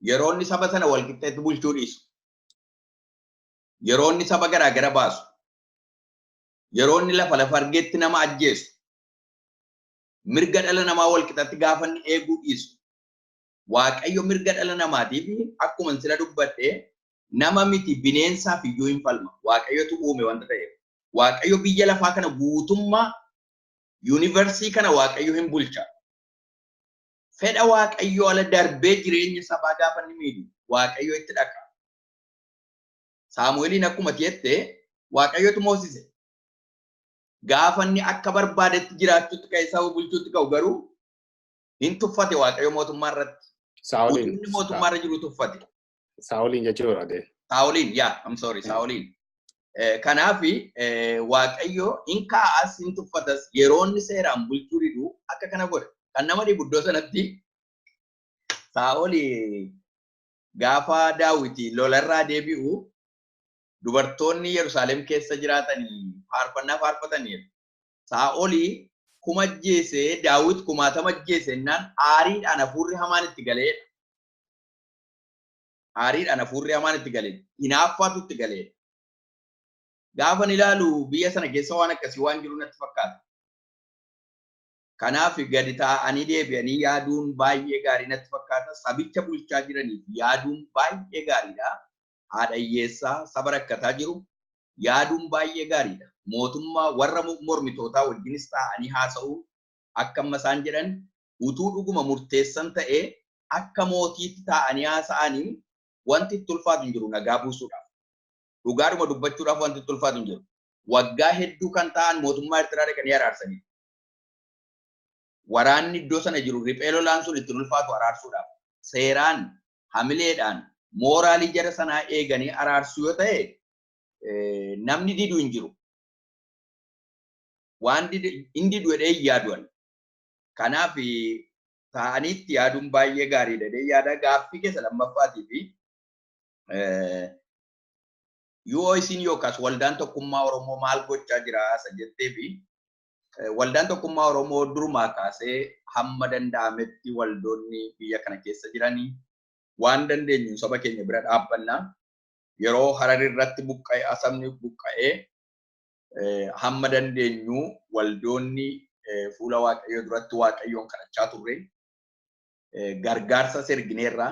Yeroo inni saba sana wal qixxeetti bulchuu dhiisu. Yeroo inni saba garaa gara baasu. Yeroo inni lafa lafa argeetti nama ajjeesu. Mirga dhala namaa wal qixatti gaafa inni eeguu dhiisu. Waaqayyo mirga dhala namaatiif akkuma sila dubbadhe nama miti bineensaaf iyyuu hin falma. Waaqayyotu uume wanta ta'eef. Waaqayyo biyya lafaa kana guutummaa yuunivarsii kana Waaqayyo hin bulcha. Fedha Waaqayyo ala darbee jireenya sabaa gaafa inni miidhu Waaqayyo itti dhaqa. Saamu'eeliin akkuma jette Waaqayyotu moosise. Gaafa inni akka barbaadetti jiraachuutti ka'e saba bulchuutti ka'u garuu hin tuffate Waaqayyo mootummaa irratti. Saa'oliin. Inni mootummaa irra jiru tuffate. Saa'oliin jechuudha. Saa'oliin yaa I'm sorry Saa'oliin. Kanaaf Waaqayyo hin kaa'as hin tuffatas yeroo inni seeraan bulchuu didu akka kana godha. Kan nama dhibu iddoo sanatti Saa'oli gaafa Daawiti lolarraa deebi'u dubartoonni Yerusaalem keessa jiraatanii faarfannaa faarfataniiru. Saa'oli kuma ajjeese Daawit kumaatama ajjeese jennaan aariidhaan hafuurri hamaan itti galeedha. Aariidhaan hafuurri hamaan itti galee hinaaffaatu itti galeedha. Gaafan ilaalu biyya sana keessa waan akkasii waan jiru natti fakkaata. Kanaaf gadi taa'anii deebi'anii yaaduun baay'ee gaarii natti fakkaata. Sabicha bulchaa jiraniif yaaduun baay'ee gaariidha. Haadha hiyyeessaa saba rakkataa jiru Yaaduun baay'ee gaariidha. Mootummaa warra mormitootaa wajjinis taa'anii haasa'uu akka amma isaan jedhan utuu dhuguma murteessan ta'ee akka mootiitti taa'anii haasa'anii wanti itti ulfaatu hin jiru nagaa buusuudhaaf. Dhugaadhuma dubbachuudhaaf wanti itti ulfaatu hin jiru. Waggaa hedduu kan ta'an mootummaa Eertiraa dhaqanii araarsanii. Waraanni iddoo sana jiru riphee lolaan sun itti ulfaatu araarsuudhaaf. Seeraan, hamileedhaan, mooraalii jara sanaa eeganii araarsuu yoo ta'e namni didu hin jiru. Waan hin didu jedhee hin yaaduan. Kanaaf ta'anii itti yaaduun baay'ee gaariidha jedhee yaada. Gaaffii keessa lammaffaatii fi yoo isin yookaas waldaan tokkummaa Oromoo maal gochaa jira isa jettee fi waldaan tokkummaa Oromoo durumaa kaasee hamma danda'ametti waldoonni biyya kana keessa jiranii waan dandeenyu saba keenya bira dhaabbannaa. Yeroo Harar irratti buqqa'ee sabni buqqa'ee hamma dandeenyu waldoonni fuula Waaqayyoo duratti Waaqayyoon kadhachaa turre gargaarsa ergineerra.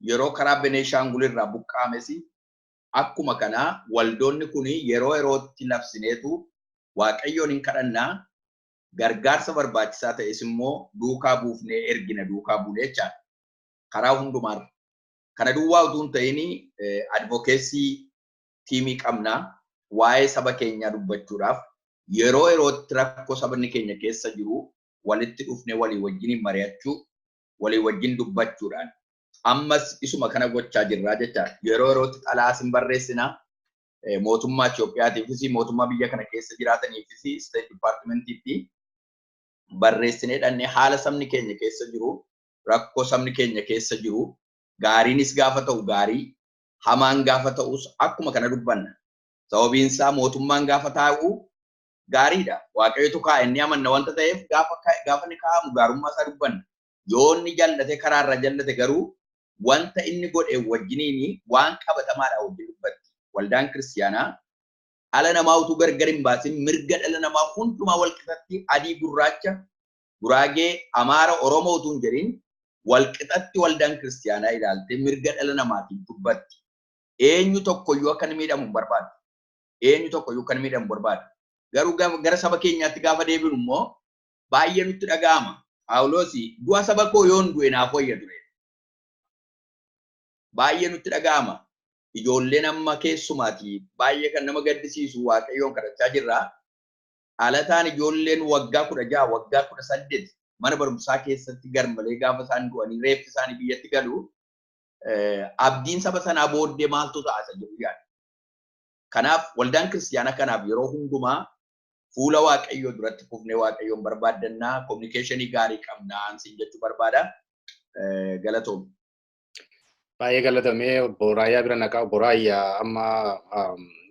Yeroo karaa Beneeshaangul irraa buqqaames akkuma kanaa waldoonni kun yeroo yerootti labsineetu Waaqayyoon hin kadhannaa gargaarsa barbaachisaa ta'es immoo duukaa buufnee ergina duukaa buunee jechaadha. Karaa hundumaarra. Kana duwwaa utuu hin ta'in advokeessii tiimii qabnaa waa'ee saba keenyaa dubbachuudhaaf yeroo yerootti rakkoo sabni keenya keessa jiru walitti dhufnee walii wajjin mari'achuu walii wajjin dubbachuudhaan ammas isuma kana gochaa jirraa jechaadha. Yeroo yerootti xalayaas hin barreessinaa mootummaa Itoophiyaatiifis mootummaa biyya kana keessa jiraataniifis State Departmentiitti barreessinee dhannee haala sabni keenya keessa jiru rakkoo sabni keenya keessa jiru gaariinis gaafa ta'u gaarii hamaan gaafa ta'us akkuma kana dubbanna. Sababiin isaa mootummaan gaafa taa'u gaariidha. Waaqayyotu kaa'e inni amanna wanta ta'eef gaafa inni kaa'amu gaarummaa isaa dubbanna. Yoo inni jallate karaarra jallate garuu wanta inni godhe wajjiniin waan qabatamaadha wajjin dubbatti. Waldaan kiristiyaanaa dhala namaa utuu gargar hin baasin mirga dhala namaa hundumaa wal qixatti adii gurraacha Guraagee Amaara Oromoo utuu hin jedhin wal qixatti waldaan kiristiyaanaa ilaalte mirga dhala namaatiif dubbatti. Eenyu tokkoyyuu akka inni miidhamu hin barbaadu. Eenyu tokkoyyuu akka inni miidhamu hin barbaadu. Garuu gara saba keenyaatti gaafa deebinu immoo baay'ee nutti dhaga'ama. Phaawulos du'a saba koo yoon du'e naaf wayya ture. Baay'ee nutti dhaga'ama. Ijoolleen amma keessumaati baay'ee kan nama gaddisiisu Waaqayyoon kadhachaa jirra. Dhalataan ijoolleen waggaa 16 waggaa 18 mana barumsaa keessatti garmalee gaafa isaan du'anii reeffi isaanii biyyatti galu abdiin saba sanaa booddee maaltu ta'a isa jedhu yaada. Kanaaf waldaan kiristiyaanaa kanaaf yeroo hundumaa fuula Waaqayyoo duratti kufnee Waaqayyoon barbaaddannaa kominikeeshinii gaarii qabnaa ansiin jechuu barbaada. Galatoom. Baay'ee galatamee obbo Raayyaa bira naqaa. Obbo Raayyaa amma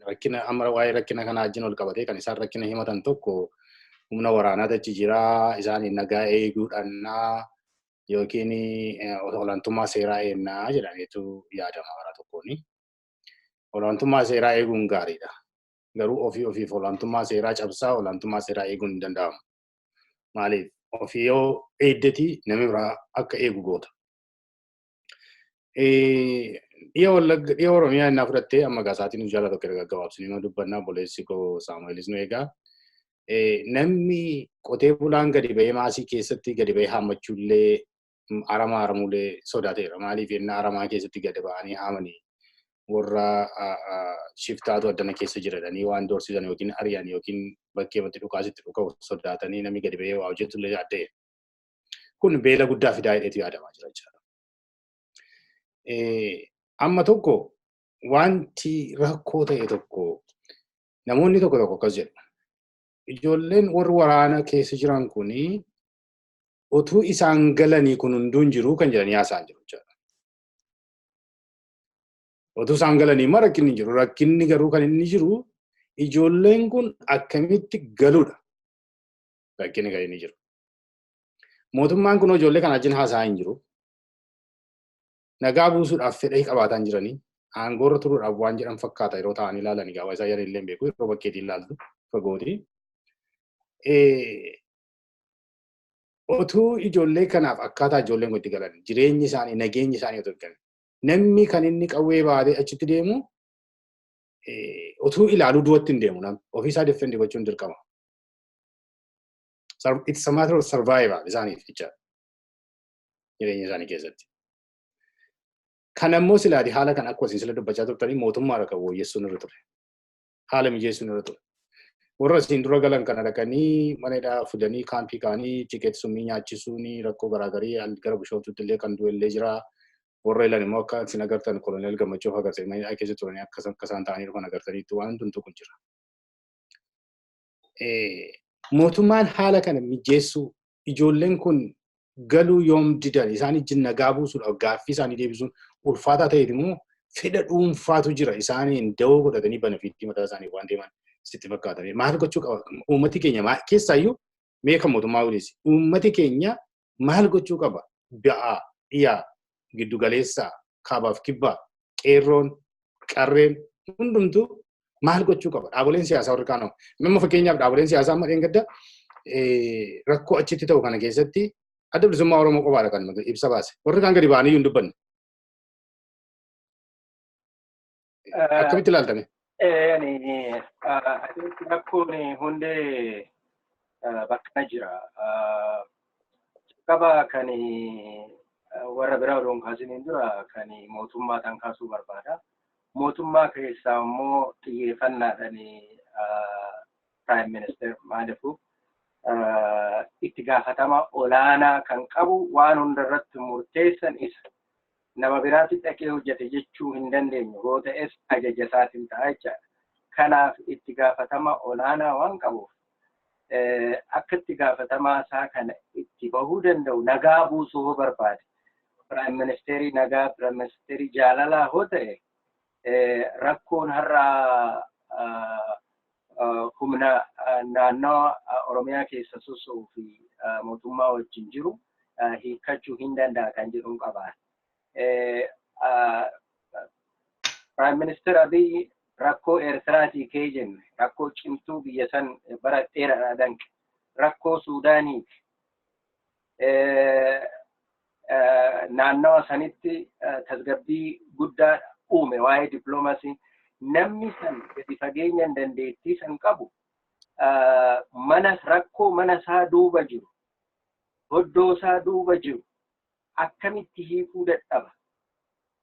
rakkina amma waa'ee rakkina kanaa wajjin wal qabatee kan isaan rakkina himatan tokko humna waraanaatu achi jira isaaniin nagaa eeguudhaan yookiin olaantummaa seeraa eegnaa jedhameetu yaadama karaa tokkoon. Olaantummaa seeraa eeguun gaariidha. Garuu ofii ofiif olaantummaa seeraa cabsaa olaantummaa seeraa eeguun hin danda'amu. Maaliif ofii yoo eeddeti namni biraa akka eegu goota. Dhiya Wallagga dhiya Oromiyaa innaa fudhattee amma gaasaatiin nu jaalatu tokko gaggabaabsinee nu dubbannaa obboleessi koo Saamu'eelis nu eegaa. Namni qotee bulaan gadi ba'ee maasii keessatti gadi ba'ee haammachuullee aramaa haramuullee sodaateera. Maaliif yennaa aramaa keessatti gadi ba'anii haamanii warra shiftaatu addana keessa jiradhanii waan doorsisan yookiin ari'an yookiin bakkeematti dhukaasitti dhuka'u sodaatanii namni gadi ba'ee waa hojjetullee yaadda'e. Kun beela guddaa fidaa jedheetu yaadamaa jira jechaadha. Amma tokko wanti rakkoo ta'e tokko namoonni tokko tokko akkas jedhu. Ijoolleen warri waraana keessa jiran kuni utuu isaan galanii kun hunduu hin jiru kan jedhanii haasa'an jiru jechaadha. Utuu isaan galanii immoo rakkinni hin jiru. Rakkinni garuu kan inni jiru ijoolleen kun akkamitti galuudha. Rakkinni kan inni jiru. Mootummaan kun ijoollee kana wajjin haasa'aa hin jiru. Nagaa buusuudhaaf fedhii qabaataa hin jiranii. Aangoorra turuudhaaf waan jedhan fakkaata yeroo ta'anii ilaalanii gaafa isaan yaada illee hin beeku yeroo bakkeetiin ilaaltu fagooti. Otuu ijoollee kanaaf akkaataa ijoolleen kun itti galan jireenyi isaanii nageenyi isaanii otoo hin namni kan inni qawwee baatee achitti deemu Utuu ilaaluu duwwatti hin deemu namni ofiisaa defend gochuun dirqama. It's a matter of survival isaaniif jechaadha. Jireenya isaanii keessatti. Kan ammoo silaati haala kan akkuma isin sila dubbachaa turtanii mootummaadha kan wooyyessuun irra ture. Haala mijeessuun irra ture. Warra isin dura galan kana dhaqanii mana hidhaa fidanii kaampii kaanii tikeetii summii nyaachisuun rakkoo garaagarii gara Bishooftuutti illee kan du'e illee jira. Warra ilan immoo akka isin agartan Koloneel Gammachuu agartanii mana hidhaa keessa turanii akka isaan ta'anii dhufan agartaniitu waan hundumtuu kun jira. Mootummaan haala kana mijeessuu, ijoolleen kun galuu yoom didan isaan ijji nagaa buusuudhaaf gaaffii isaanii deebisuun ulfaataa ta'eet immoo fedha dhuunfaatu jira, isaaniin dawoo godhatanii benefitii mataa isaanii waan deeman sitti fakkaatan. Maal gochuu qaba? Uummati keenya keessaayyuu mee kan mootummaa waliis uummati keenya maal gochuu qaba? Ba'aa, dhiyaa, giddu galeessaa, kaabaaf kibbaa, qeerroon, qarreen hundumtuu maal gochuu qaba? Dhaaboleen siyaasaa warri kaanoo. Amma fakkeenyaaf dhaaboleen siyaasaa amma dheengadda rakkoo achitti ta'u kana keessatti Adda Bilisummaa Oromoo qofaadha kan ibsa baase. Warri kaan gadi ba'anii hin dubbanne. Akkamitti ilaaltame? Rakkoon hundee bakka jira. Qaba kan warra biraa odoon kaasiniin dura kan mootummaa kan kaasuu barbaada. Mootummaa keessaa immoo xiyyeeffannaadhaan Prime Minister, maaliifuu itti gaafatama olaanaa kan qabu, waan hundarratti murteessan isa. Nama biraatti dhaqee hojjete jechuu hin dandeenyu, yoo ta'es ajaja isaatiin ta'a jechaadha. Kanaaf itti gaafatama olaanaa waan qabuuf akka itti gaafatamaa isaa kana itti bahuu danda'u nagaa buusuu hoo barbaade. Prime Ministerii nagaa, Prime Ministerii jaalalaa hoo ta'e, rakkoon har'a humna naannawa Oromiyaa keessa soso'uu fi mootummaa wajjin jiru hiikkachuu hin danda'a kan jedhuun qaba. Prime Minister Abiy rakkoo Eertiraatii kee jenne, rakkoo cimtuu biyya san bara dheeraadhaa danqe, rakkoo Suudaaniiti. Naannawa sanitti tasgabbii guddaa uume waa'ee dippiloomaasii. Namni san gadi fageenyaan dandeettii san qabu mana rakkoo mana isaa duuba jiru, hoddoo isaa duuba jiru akkamitti hiikuu dadhaba?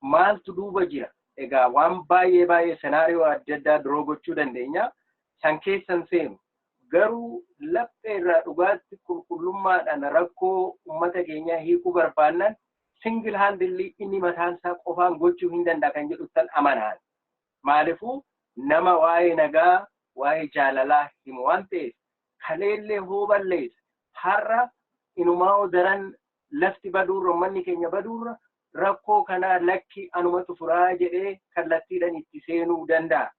Maaltu duuba jira? Egaa waan baay'ee baay'ee scenario adda addaa draw gochuu dandeenya. San keessan seenu. Garuu laphee irraa dhugaatti qulqullummaadhaan rakkoo uummata keenyaa hiikuu barbaannan single handedly inni mataan isaa qofaan gochuu hin danda'a kan jedhuttan amanaan. Maaliifuu nama waa'ee nagaa, waa'ee jaalalaa himu waan ta'eef, kaleellee hoo balleessa har'a inumaa daran lafti baduurra, uummanni keenya baduurra, rakkoo kanaa lakki anumatu furaa jedhee kallattiidhaan itti seenuu danda'a.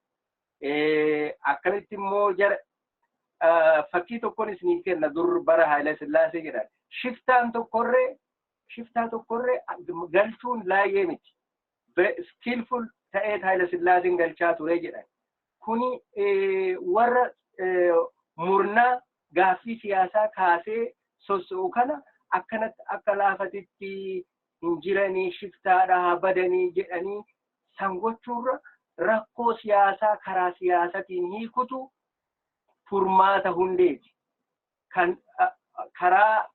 Akkamitti immoo jara fakkii tokkoon isinii kenna: dur bara Haayila Sillaasee jedhan, shiftaan tokkorree shiftaa tokkorree galchuun laayyee miti. Skillful ta'ee Haayila Sillaaseen galchaa ture jedhan. Kuni warra murnaa gaaffii siyaasaa kaasee sosso'u kana akkanatti akka laafatitti hin jiranii, shiftaadha, haa badanii jedhanii san gochuurra rakkoo siyaasaa karaa siyaasatiin hiikutu furmaata hundeeti. Kan karaa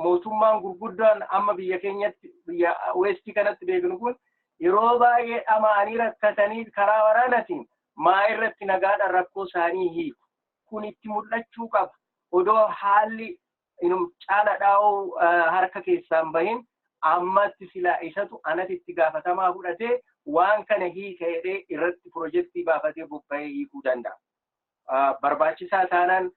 mootummaan gurguddaan amma biyya keenyatti, biyya Westii kanatti beeknu kun yeroo baay'ee dhama'anii rakkatanii karaa waraanatiin maa irratti nagaadhaan rakkoo isaanii hiiku. Kun itti mul'achuu qaba. Odoo haalli inum caala dhaa'uu harka keessaan bahin ammatti silaa isatu anatti itti gaafatamaa fudhatee waan kana hiika jedhee irratti pirojektii baafatee bobba'ee hiikuu danda'a. Barbaachisaa taanaan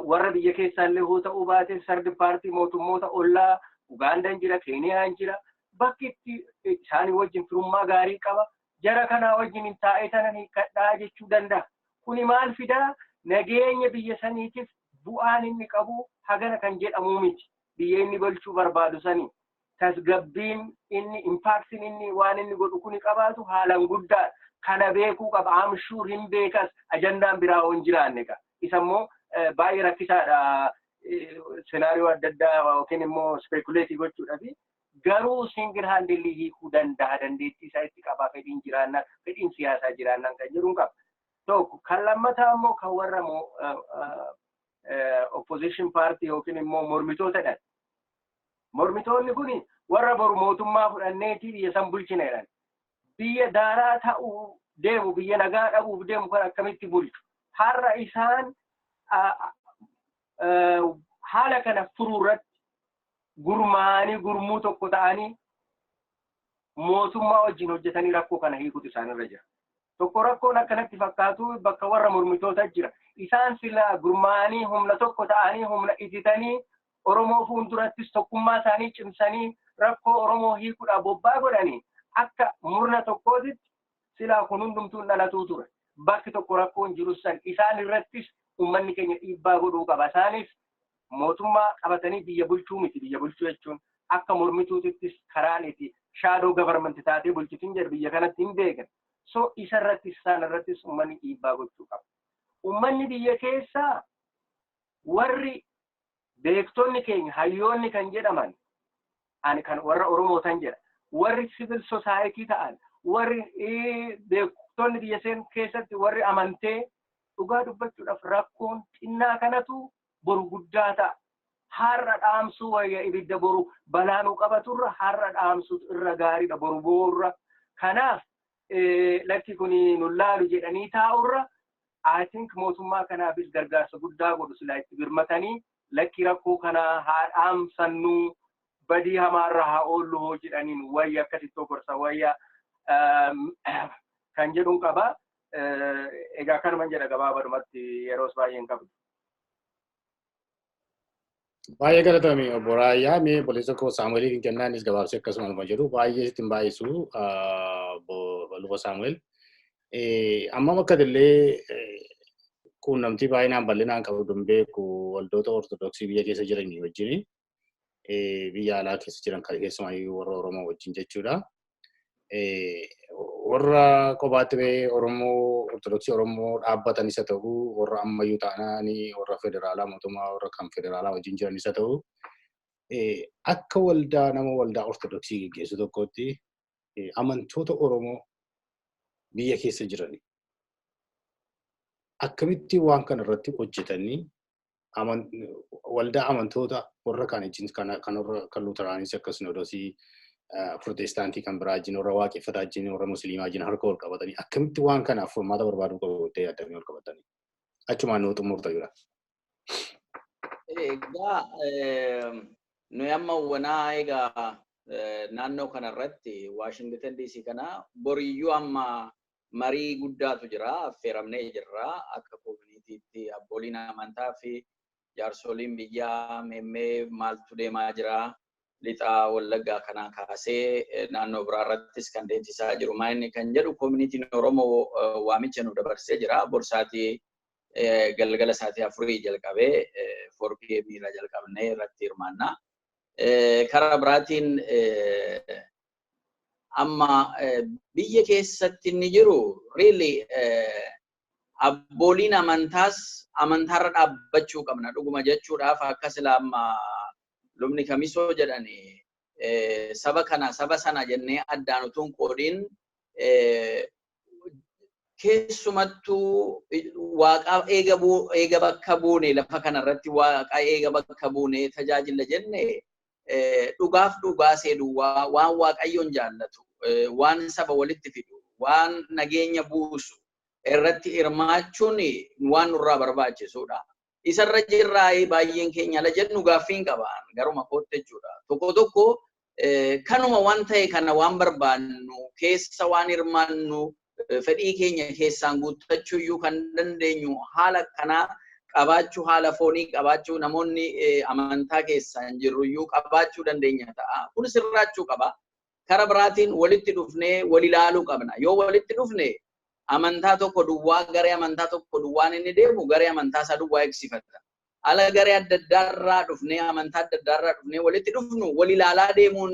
warra biyya keessaallee hoo ta'uu baate third party, mootummoota ollaa, Ugaandaan jira, Keeniyaan jira, bakki itti isaanii wajjin firummaa gaarii qaba. Jara kanaa wajjin hin taa'ee tanan hiikkadhaa jechuu danda'a. Kuni maal fidaa? Nageenya biyya saniitiif bu'aan inni qabu hagana kan jedhamuu miti. Biyya inni bulchuu barbaadu sanii. Tasgabbiin inni, impactiin inni waan inni godhu kuni qabaatu haalaan guddaadha. Kana beekuu qaba. I'm sure hin beekas, ajandaan biraa hin jiraanne qaba. Isa immoo baay'ee rakkisaadha. Scenario adda addaa yookiin immoo speculate gochuudhaaf. Garuu single handedly hiikuu danda'a, dandeettii isaa itti qabaa, fedhiin jiraannaan, fedhiin siyaasaa jiraannaan kan jedhuun qaba. Tokko kan lammataa immoo kan warra opposition party yookiin immoo mormitootadha. Mormitoonni kun warra boru mootummaa fudhanneetii biyya san bulchina jedhan. Biyya daaraa ta'uu deemu, biyya nagaa dhabuuf deemu kan akkamitti bulchu? Har'a isaan haala kana furuu irratti gurmaa'anii, gurmuu tokko ta'anii, mootummaa wajjin hojjetanii rakkoo kana hiikutu isaanirra jira. Tokko rakkoon akkanatti fakkaatu bakka warra mormitoota jira. Isaan sila gurmaa'anii, humna tokko ta'anii, humna ititanii, Oromoo fuuldurattis tokkummaa isaanii cimsanii, rakkoo Oromoo hiikuudhaaf bobbaa godhanii akka murna tokkootitti silaa kun hundumtuu dhalatuu ture. Bakki tokko rakkoon jiru san isaan irrattis uummanni keenya dhiibbaa godhuu qaba. Isaanis mootummaa qabatanii biyya bulchuu miti. Biyya bulchuu jechuun akka mormituutittis karaan itti shadow government taatee bulchitin jedhu biyya kanatti hin beekan. So isa irrattis, isaan irrattis uummanni dhiibbaa gochuu qaba. Uummanni biyya keessaa, warri beektonni keenya, hayyoonni kan jedhaman, ani kan warra Oromootan jedha. Warri civil society ta'an, warri beektonni biyya seen keessatti, warri amantee, dhugaa dubbachuudhaaf rakkoon xinnaa kanatu boru guddaa ta'a. Har'a dhaamsuu wayya, ibidda boru balaanuu qabaturra har'a dhaamsuutu irra gaariidha boru boorra. Kanaaf lakki kun nu laalu jedhanii taa'urra, I think mootummaa kanaafis gargaarsa guddaa godhu silaa itti birmatanii, lakki rakkoo kana haa dhaamsannuu, badii hamaarra haa oollu hoo jedhaniin wayya, akkasitti gorsa wayya kan jedhuun qaba. Egaa kanuman jedha gabaabadhumatti, yeroos baay'een qabdu. Baay'ee galatoomi, obbo Raayyaa. Mee obboleessa koo Saamu'eeliin kennaa, innis gabaabsee akkasuma jedhu baay'ee sitti hin baay'isu, obbo Luba Saamu'eel. Amma akka illee quunnamtii baay'inaan bal'inaan qabu hin beeku waldoota Ortodoksii biyya keessa jiranii wajjin, biyya alaa keessa jiran keessumaayyuu warra Oromoo wajjin jechuudha. Warra kophaatti bahee Oromoo Ortodoksii Oromoo dhaabbatan isa ta'u, warra ammayyuu taanaanii warra federaalaa, mootummaa warra kan federaalaa wajjin jiran isa ta'u, akka waldaa nama waldaa Ortodoksii geggeessu tokkotti amantoota Oromoo biyya keessa jiran akkamitti waan kana irratti hojjetanii, waldaa amantoota warra kaan wajjin, kan warra kan Luuteraanis akka Sinoodosii, Pirootestaantii kan biraa wajjin, warra Waaqeffataa wajjin, warra Musliimaa wajjin harka wal qabatanii akkamitti waan kanaaf furmaata barbaaduu qabu jettee yaaddanii wal qabatanii? Achumaan nuu xumurta jira. Egaa nuyi amma wanaa egaa naannoo kanarratti, Waashingtan DC kana, boriyyuu amma marii guddaatu jira, affeeramnee jirra. Akka communityitti abbooliin amantaa fi jaarsoliin biyyaa meemmee maaltu deemaa jira, lixaa Wallaggaa kanaa kaasee naannoo biraarrattis kan deemsisaa jiru maayinni kan jedhu communityin Oromoo waamicha nu dabarsee jira. Borsaatii galgala sa'aatii 4 jalqabee, 4 p.m. irra jalqabnee irratti hirmaanna. Karaa biraatiin amma biyya keessatti inni jiru really abbooliin amantaas amantaarra dhaabbachuu qabna. Dhuguma jechuudhaaf, akka sila amma lubni Kamisoo jedhani, saba kana saba sana jennee addaan utuu hin qoodiin, keessumattuu Waaqaa eega bakka buune, lafa kanarratti Waaqaa eega bakka buune tajaajila jenne, dhugaaf dhugaa see duwwaa, waan Waaqayyoon jaallatu, waan saba walitti fidu, waan nageenya buusu irratti hirmaachuun waan nurraa barbaachisudha. Isarra jirraa baay'een keenya ala jennu gaaffii hin qaban garuma kootti jechuudha. Tokko tokko kanuma waan ta'e kana waan barbaannu keessa waan hirmaannu, fedhii keenya keessaan guuttachuu iyyuu kan dandeenyu haala kanaa qabaachuu, haala foonii qabaachuu, namoonni amantaa keessaan jirru iyyuu qabaachuu dandeenya ta'a. Kun sirraachuu qaba. Kara biraatiin walitti dhufnee wal ilaaluu qabna. Yoo walitti dhufne amantaa tokko duwwaa, garee amantaa tokko duwwaan inni deemu garee amantaa isaa duwwaa eegsifata. Ala garee adda addaarraa dhufnee, amantaa adda addaarraa dhufnee walitti dhufnu, wal ilaalaa deemuun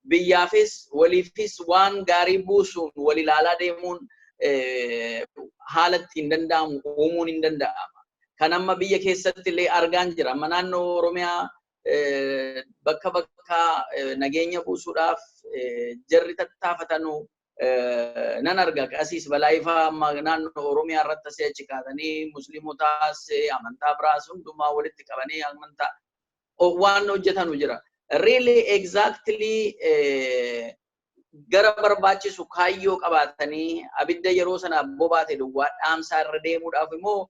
biyyaafis waliifis waan gaarii buusuun, wal ilaalaa deemuun haala ittiin danda'amu uumuun hin danda'ama. Kan amma biyya keessatti illee argaan jira. Amma naannoo Oromiyaa Bakka bakka nageenya buusuudhaaf jarri tattaafatanu nan arga. Qasiis Balaayifaa amma naannoo Oromiyaa irratti asii achi kaatanii musliimotaas amantaa biraas hundumaa walitti qabanii amantaa waan hojjetanu jira. Really, exactly, gara barbaachisu kaayyoo qabaatanii abidda yeroo sana bobaate duwwaa dhaamsaa irra deemuudhaaf immoo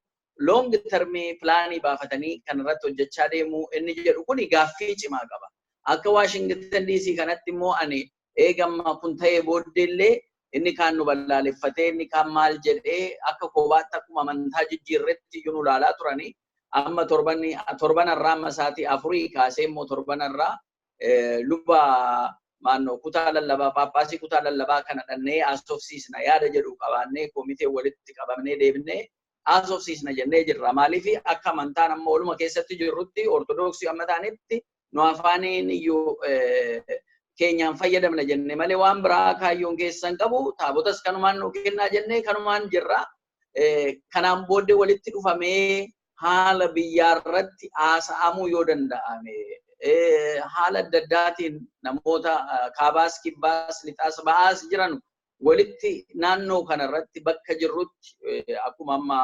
long term planii baafatanii kan irratti hojjechaa deemuu inni jedhu kuni gaaffii cimaa qaba. Akka Washington DC kanatti immoo ani eegamma kun ta'ee booddeellee inni kaan nu balaaleffatee, inni kaan maal jedhee, akka kophaatti akkuma amantaa jijjiirretti iyyuu nu ilaalaa turanii. Amma torban irraa amma sa'aatii 4 kaasee immoo torban irraa luba maannoo kutaa lallabaa, paappaasii kutaa lallabaa kana dhannee haasofsiisna yaada jedhu qabaannee, komitee walitti qabamnee deebinee haasofsiisna jennee jirra. Maaliif akka amantaan amma waluma keessatti jirrutti Ortodoksii amma taanetti nu afaaniin iyyuu keenyaan fayyadamna jenne malee waan biraa kaayyoon keessan qabu, taabotas kanumaan nu kennaa jennee kanumaan jirra. Kanaan booddee walitti dhufamee haala biyyaarratti haasa'amuu yoo danda'ame, haala adda addaatiin namoota kaabaas, kibbaas, lixaas, ba'aas jiran walitti naannoo kanarratti bakka jirrutti, akkuma amma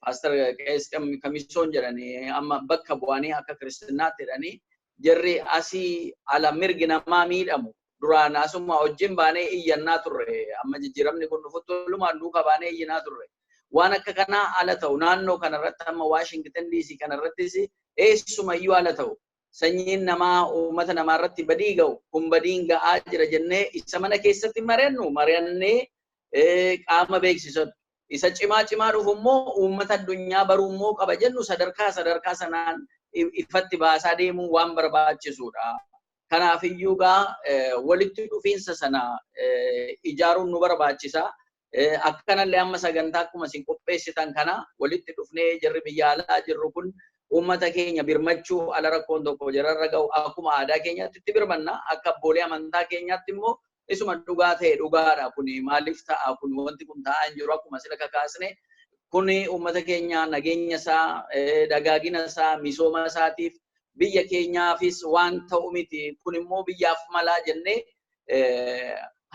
Pastor Qees Kamisoon jedhanii, amma bakka bu'anii akka kiristinaatti jedhanii, jarri asii ala mirgi namaa miidhamu duraan asuma wajjin baanee iyyannaa turre. Amma jijjiiramni kun dhufutti walumaan duuka baanee iyyinaa turre. Waan akka kanaa ala ta'u naannoo kanarratti, amma Washington DC kanarrattis eessumayyuu ala ta'u, sanyiin namaa uummata namaa irratti badii ga'u kun badiin ga'aa jira jennee isa mana keessatti mari'annu mari'annee qaama beeksisatu. Isa cimaa cimaa dhufu immoo uummata addunyaa baruu immoo qaba jennu sadarkaa sadarkaa sanaan ifatti baasaa deemuu waan barbaachisuudha. Kanaaf iyyuu gaa walitti dhufiinsa sana ijaaruun nu barbaachisa. Akkanallee amma sagantaa akkuma isin qopheessitan kana walitti dhufnee jarri biyya alaa jirru kun uummata keenya birmachuu, ala rakkoon tokko jararra ga'u akkuma aadaa keenyaatti itti birmanna. Akka abboolee amantaa keenyaatti immoo isuma dhugaa ta'e dhugaadha, kun maaliif ta'a, kun wanti kun ta'aa hin jiru, akkuma sila kakaasne kun uummata keenya nageenya isaa, dagaagina isaa, misooma isaatiif, biyya keenyaafis waan ta'u miti, kun immoo biyyaaf malaa jennee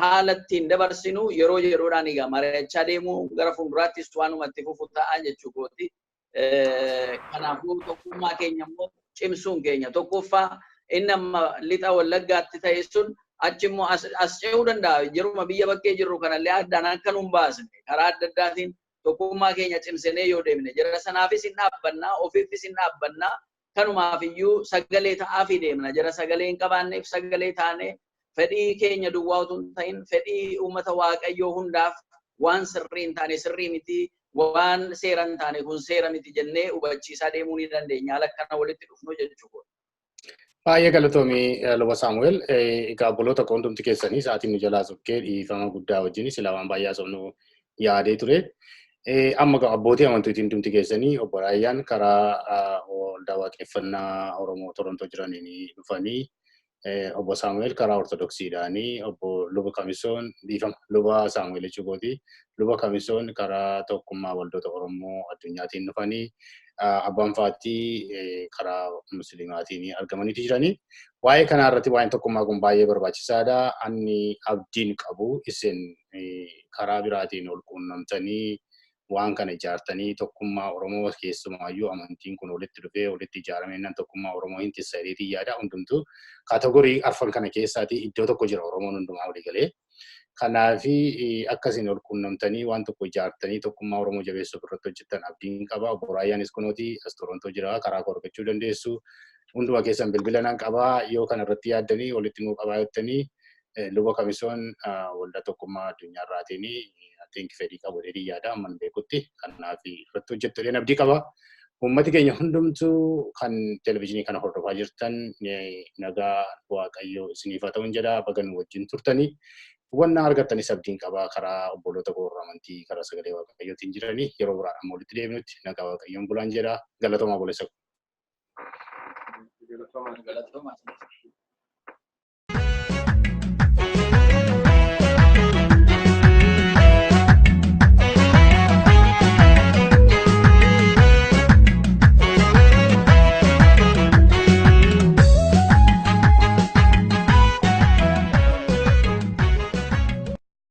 haala ittiin dabarsinu yeroo yeroodhaan egaa mari'achaa deemuu gara fuulduraattis waanuma itti fufu ta'a jechuu kooti. Kanaafuu tokkummaa keenya immoo cimsuun keenya tokkoffaa. Inni amma lixa Wallaggaatti ta'e sun achi immoo as ce'uu danda'a. Yeruma biyya bakkee jirru kanallee addaan akka nun baasne karaa adda addaatiin tokkummaa keenya cimsinee yoo deemne, jara sanaafis hin dhaabbannaa, ofiifis hin dhaabbannaa, kanumaaf iyyuu sagalee ta'aafii deemna. Jara sagalee hin qabaanneef sagalee taanee, fedhii keenya duwwaa utuu hin ta'in fedhii uummata Waaqayyoo hundaaf, waan sirrii hin taane sirrii miti, waan seera hin taane kun seera miti jennee hubachiisaa deemuu ni dandeenya haala akkana walitti dhufnu jechuudha. Baay'ee galatoomii, Luba Saamu'eel. Egaa obboloota koo, hundumti keessanii sa'aatiin nu jalaa sokkee dhiifama guddaa wajjin, silaa waan baay'ee haasofnu yaadee ture. Amma abbootii amantiitiin hundumti keessanii, obbo Raayyaan karaa waldaa waaqeffannaa Oromoo Torontoo jiraniin dhufanii, obbo Saamu'eel karaa Ortodoksiidhaanii, obbo Luba Kamisoon, dhiifama, Luba Saamu'eel jechuukooti. Luba Kamisoon karaa tokkummaa waldoota Oromoo addunyaatiin dhufanii, abbaan Faatii karaa Musliimaatiin argamaniitu jiranii. Waa'ee kanaa irratti waa'een tokkummaa kun baay'ee barbaachisaadha. Ani abdiin qabu isin karaa biraatiin ol quunnamtanii waan kana ijaartanii, tokkummaa Oromoo keessumaayyuu amantiin kun walitti dhufee walitti ijaaramee nan tokkummaa Oromoo hin tissa jedheetiin yaada. Hundumtuu category arfan kana keessaatii iddoo tokko jira Oromoon hundumaa walii galee. Kanaafi akkasiin ol quunnamtanii waan tokko ijaartanii tokkummaa Oromoo jabeessuuf irratti hojjettan abdiin qaba. Obbo Raayyaanis kunooti as Torontoo jira, karaa koo argachuu dandeessu. Hunduma keessan bilbila nan qabaa, yoo kana irratti yaaddanii walitti nuu qabaa jettanii, Luba Kamisoon waldaa tokkummaa addunyaa irraatiin think fedhii qabu jedhee yaada amman beekutti. Kanaaf irratti hojjettu jedheen abdii qaba. Uummati keenya hundumtuu kan televizyiinii kana hordofaa jirtan nagaa Waaqayyoo isiniif haa ta'uun jedha. Baga nu wajjin turtanii. Hubannaa argattanis abdiin qaba karaa obboloota koo amantii karaa sagalee Waaqayyootiin jiranii. Yeroo biraadhaan ammoo walitti deebinutti nagaa Waaqayyoon bulaan jedha. Galatoomaa, obboleessa koo. Galatoomaa. Galatoomaa.